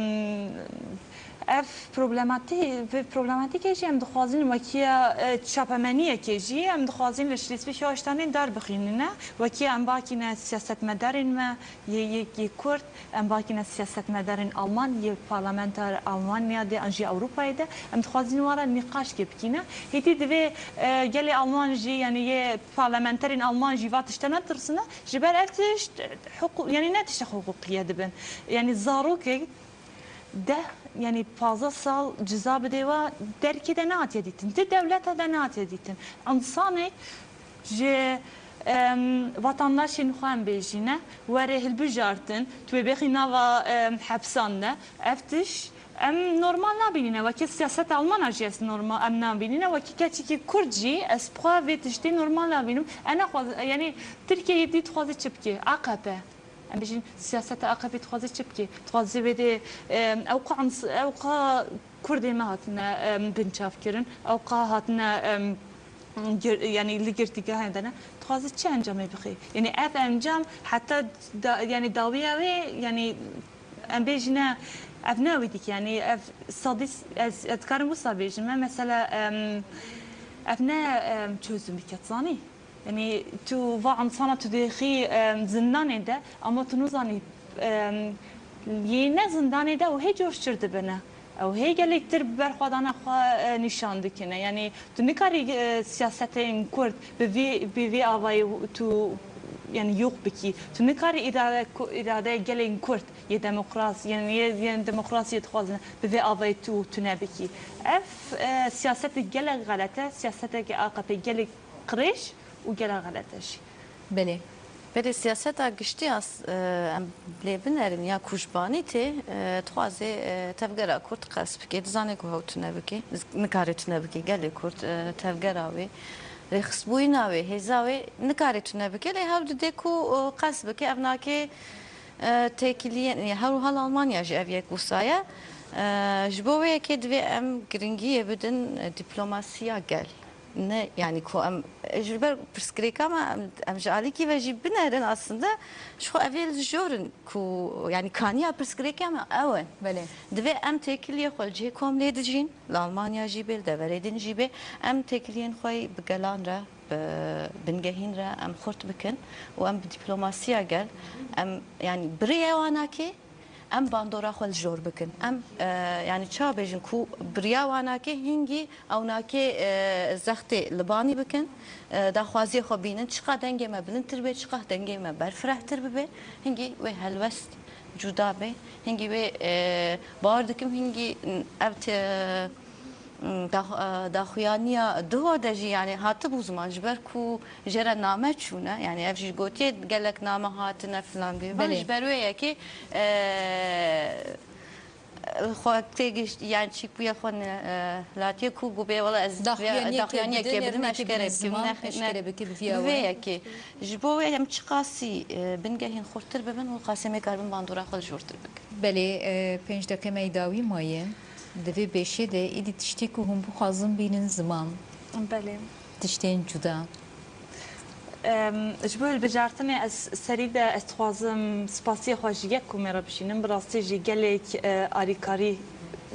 Ev problematî-, vê problematîkê jî em dixwazin wekiya, e, çapemeniyekê jî em dixwazin li Şlîsvîg Holştanê derbixînine. Wekiya em bakîne siyasetmedarên me yê, yê, yê Kurd, em bakîne siyasetmedarên Alman, yê parlamenter Almanya de an jî Ewropayê de, em dixwazin wan re nîqaşkê bikîne. Hêdî divê, e, gelê Alman jî, yanî yê parlamenterên Alman jî va tişte netirsine. Ji ber ev tişt, e, hiqû-, yanî ne tişte hiqûqî ye dibin. Yanî zarokek deh, yanî pazdeh sal ceza bidê we, derkê de nehatiye dîtin. Di dewleta de nehatiye dîtin. Însanek ji, em, vatandaşên xwe em bêjîne, were hilbijartin, tu wê bêxî nava, em, hepsan de. Ev tiş em normal nabînîne. Wekî siyaseta Almana jî ez normal, em nabînîne. Wekî keçikî Kurd jî ez bi xwe vê tiştê normal nabînim. Ena xwe, yanî Tirkiyeyê dî dixwaze çi bike? A K P. Em bêjin siyaseta A K P dixwaze çi bike? Dixwaze wê dê, em, ew qa ans-, ew qa Kurdê me hatine, em, binçavkirin, ew qa hatine, em, gir-, yanî li girtîgehê de ne. Dixwaze çi encamê bixê? Yanî ev encam heta da-, yanî dawiya wê, yanî em bêjine ev ne wî dike, yanî ev sadîs, ez, ez dikarim wisa bêjim, me mesela, em, ev ne, em, çözüm bike, zanî? Yanî tu va insana tu dêxî, em, zindanê de, ama tu nizanî, em, yê ne zindanê de û hê coştir dibine. Ew hê gelek tir berxwedana xwe, e, nîşan dikine. Yanî tu nikarî, e, siyasetên Kurd bi vî, bi vî avayî tu, yanî yox bikî. Tu nikarî îrade, ku-, îradeya gelên Kurd yê demokras-, yanî yê, yê demokrasiyê dixwazin bi vê avayî tu tune bikî. Ev, e, siyasetek gelek xelet e, siyaseteke A K P gelek qirêj û gelek xelet e jî. Belê. Belê, siyaseta giştî ya s-, e, em lê binerin ya ku ji banî tê, e, dixwaze, e, tevgera Kurd qes bike, dizane ku hew tune bike, nikare tune bike, gelê Kurd, e, tevgera wê, rêxistbûyîna wê, hêza wê nikare tune bike, lê hewl dide ku, e, qes bike, ev nake, e, têkiliyên, her wiha li Almanya jî ev yek wisa ye. E, ji bo wê yekê divê em giringiyê bidin, e, diplomasiya gel. Ne, yanî ku em, e, ji ber pirsgirêka me, em, em ji alîkî ve jî binerin aslında, ji xwe ev ê li jor in ku, yanî kaniya pirsgirêka me ew e. Belê. Divê em têkiliyê xwe li cihê kom lê dijîn, li Almanya jî bê, li deverê din jî bê, em têkiliyên xwe bi gelan re, bi bingehîn re em xurt bikin û em bi diplomasiya gel, em, yanî bi rêya wan nake, em bandora xwe li jor bikin. Em, e, yanî çawa bêjin ku bi rêya wan nake, hingî ew nake, e, zextê li banî bikin, e, daxwaziyê xwe bînin, çiqa dengê me bilindtir bê, çiqa dengê me berfirehtir bibe, hingî wê helwest cuda be, hingî wê, e, bawer dikim, hingî ev te-, dax-, e, daxuyaniya duho de jî, yanî hatibû ziman, ji ber ku jê re name çûne, yanî ev jî gotiye gelek name hatine filan bê. Belê. Ji ber wê yekê, e, xwe têgihişt, yanî çîkbûye xwe ne, e, latiye ku gubê wela ez daxuyaniyekê bidim, eşkere bikim, ziman, eşkere bikim, bi vê yekê. Ji bo wê em çiqasî, e, bingehên xurttir bibin, û qasê em ê karibin bandora xwe li jortir bikin. Belê, e, pênc deqê me yê dawî maye. Di vê beşê de êdî tiştê ku hûn bixwazin bînin ziman. Belê. Tiştên cuda. Em, ji bo hilbijartinê ez serî de ez dixwazim spasiya xwe ji YEKOMê re bişînim. Bi rastî jî gelek, e, alîkarî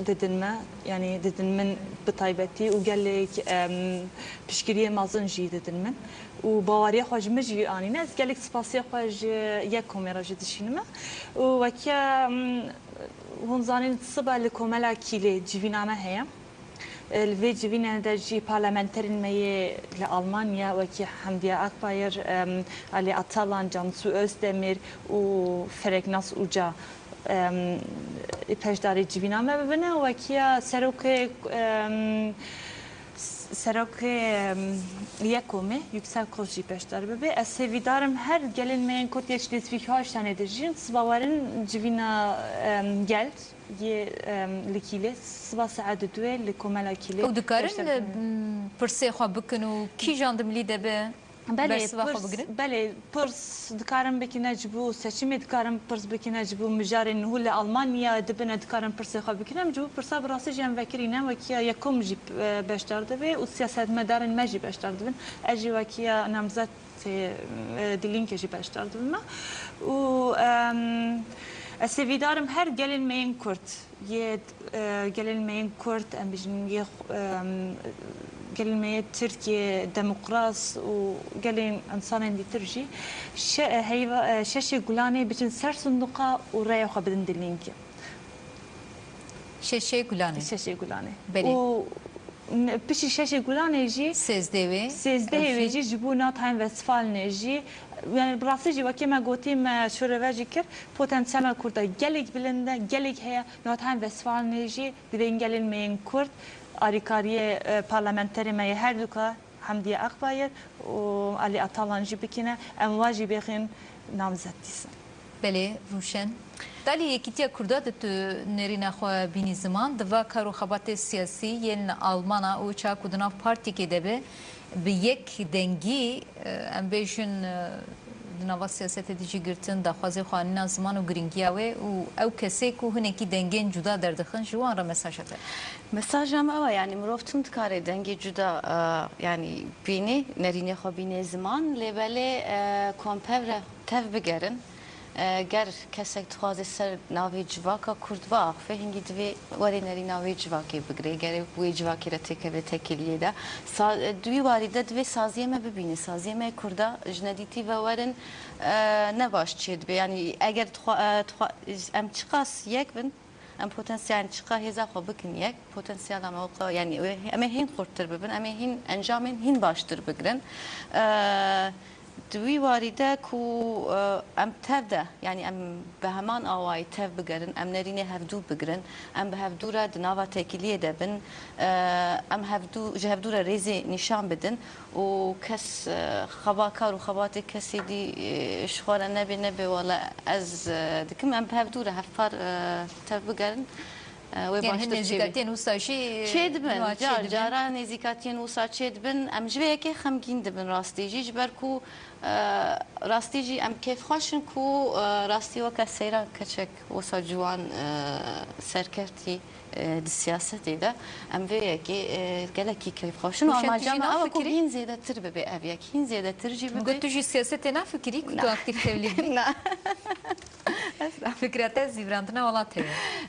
didin me, yanî didin min bi taybetî û gelek, em, piştgiriyê mezin jî didin min û baweriya xwe ji min jî anîne. Ez gelek spasiya xwe ji YEKOMê re jî dişînime û weke, em, hûn zanîn sibe li Komela Kîlê civîna me heye. Li vê civînê de jî parlamenterên me yê li Almanya, wekî Hemdiye Akbayır, em, Ali Atalan, Cansu Özdemir û Fereknas Uca, em, beşdarî civîna me bibine. Wekiya serokê, em, serokê, em, YEKOMê, Yüksel Koç jî beşdar bibe. Ez hêvîdar im her gelên me yên Kurd yê Şleswîg-Holştanê dijîn, siba werin civîna, em, gel. Yê, em, li Kîlê, siba saet duê li Komela Kîlê. Ew dikarin, beşdar, em, pirsê xwe bikin û kîjan dimilî de be, belê, bersiva xwe bigirin? Belê, pirs dikarin bikine ji bo seçimê, dikarin pirs bikine ji bo mijarên nû li Almanya dibine, dikarin pirsê xwe bikin. Em ji bo pirsa bi rastî jî em vekirîne, wekiya YEKOM jî, e, beşdar dibe û siyasetmedarên me jî beşdar dibin. Ez jî wekiya namzet tê, e, Die Linke jî beşdar dibim me. Û, em, Ez hêvîdar im her gelên me yên Kurd, yê, e, gelên me yên Kurd, em bijîn yê xwe, em, gelên me yê Tirk, yê demokrat û gelên însanên dîtir jî şe-, e, heyva-, e, şeşê Gulanê biçin ser sindoqa û rêya xwe bidin dilîngê. Şeşê Gulanê. Şeşê Gulanê. Belê. Û n-, piştî şeşê Gulanê jî sêzdehê wê, sêzdehê wê jî ji bo Nordrhein-Westfalenê jî, yani bi rastî jî wekî me gotî, me şorove jî kir, potansiyela Kurda gelek bilind e, gelek heye. Nordrhein-Westfalenê jî divê gelên me yên Kurd, alîkariyê, e, parlamenterê me yê herduka, Hemdiye Akbayır û Alî Atalan jî bikine, em wa jî bêxin namzet dîsan. Belê, Rûşen. Talî Yekîtiya Kurda de tu nerîna xwe bînî ziman, di va kar û xebatê siyasî yên Almana û çawa ku di nav partîkê de be, bi yek dengî, e, em bêjin, e, di nava siyasetê de jî girtin, daxwazê xwe anîna ziman û girîngiya wê û ew kesê ku hinekî dengên cuda derdixin, ji wan re mesaja te. Mesaja me ew e, yanî mirov tim dikare dengê cuda, e, yanî bînê, nerînê xwe bînê ziman, lê belê, e, ku em pev re tev bigerin. E, ger kesek dixwaze ser navê civaka Kurd biaxive, hingî divê were nerîna wê civakê bigire, gerê wê civakê re têkeve têkiliyê de. Sa-, e, di wî warî de divê saziyê me bibîne, saziyê me Kurda ji nedîtî ve werin, e, ne baş çêdibe. Yanî eger dixwa-, e, dixwa-, em çiqas yek bin, em potansiyel, yanî çiqa hêza xwe bikin yek, potansiyela me weka, yanî wê, em ê hîn xurttir bibin, em ê hîn encamên hîn baştir bigrin. E, di wî warî de ku, e, em tev de, yanî em bi heman awayî tev bigerin, em nerînê hevdû bigrin, em bi hevdû re di nava têkiliyê de bin, e, em hevdû, ji hevdû re rêzê nîşan bidin. û kes, e, xeba kar û xebatê kesê dî, e, ji xwe re nebe, nebe, wele ez, e, dikim em bi hevdû re hevpar, e, tev bigerin, e, wê Yani hin baştir çêbî. Nêzîkatiyên wisa jî, e, Çêdibin, niha car, çêdibin. Cara nêzîkatiyên wisa çêdibin. Em ji vê yekê xemgîn dibin rastî jî, ji ber ku, e, rastî jî em kêfxweş in ku, e, rastî weke Seyran keçek wisa ciwan, e, serkeftî, e, di siyasetê de em vê yekê, e, gelekî keyfxweş in. Rûşen, tu jî armanca me ew e ku nafikirî? Hîn zêdetir bibe ev yek. Hîn zêdetir jî bibe. Min got, tu jî siyasetê nafikirî ku tu Na. Aktif tevlî bî? Na. Fikra te zîvirandina welatê ye.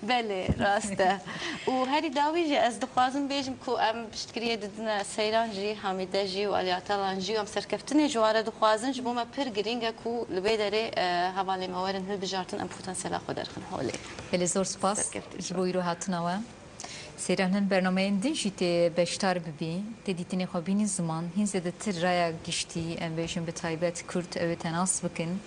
Belê, rast e. Û herî dawî jî ez dixwazim bêjim ku em piştgiriyê didine Seyran jî, Hamîde jî û Alî Atalan jî û em serkeftinê ji wan re dixwazin. Ji bo me pir girîng e ku li vê derê, e, hevalê me werin hilbijartin, em potansiyela xwe derxin holê. Belê, zor spas ji bo îro hatina we. Seyran, hin bernameyên din jî tê beşdar bibî, tê dîtinê xwe bînî ziman, hîn zêdetir raya giştî, em bêjin bi taybet Kurd, ew ê te nas bikin,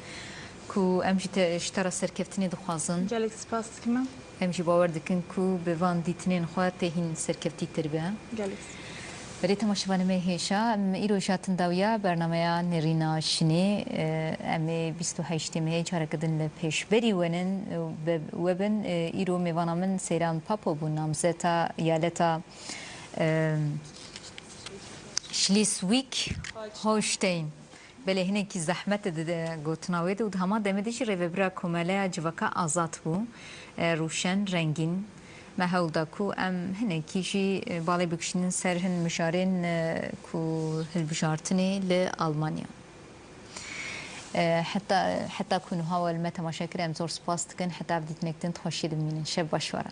ku em jî te, ji te re serkeftinê dixwazin. Gelek spas dikim. Em jî bawer dikin ku bi van dîtinên xwe tê hîn serkeftîtir be. Gelek. Belê temaşevanê me hêja, em îro jî hatin dawiya bernameya Nêrîna Şinê. E, em ê bîst û heştê mehê careke din li pêşberî wenin, e, be-, we bin. E, îro mêvana min Seyran Papo bû, namzeta eyaleta, e, Schleswig-Holstein. Belê hinekî zehmet e di, di gotina wê de û di hema demê de jî rêvebira Komeleya Civaka Azad bû, e, Rûşen Rengîn. Me hewl da ku em hinekî jî, e, balê bikişînin ser hin mijarên, e, ku hilbijartinê li Almanya. E, heta, heta ku niha we li me temaşe kir, em zor spas dikin. Heta ev dîtinek din di xweşiyê de bimînin. Şev baş we re.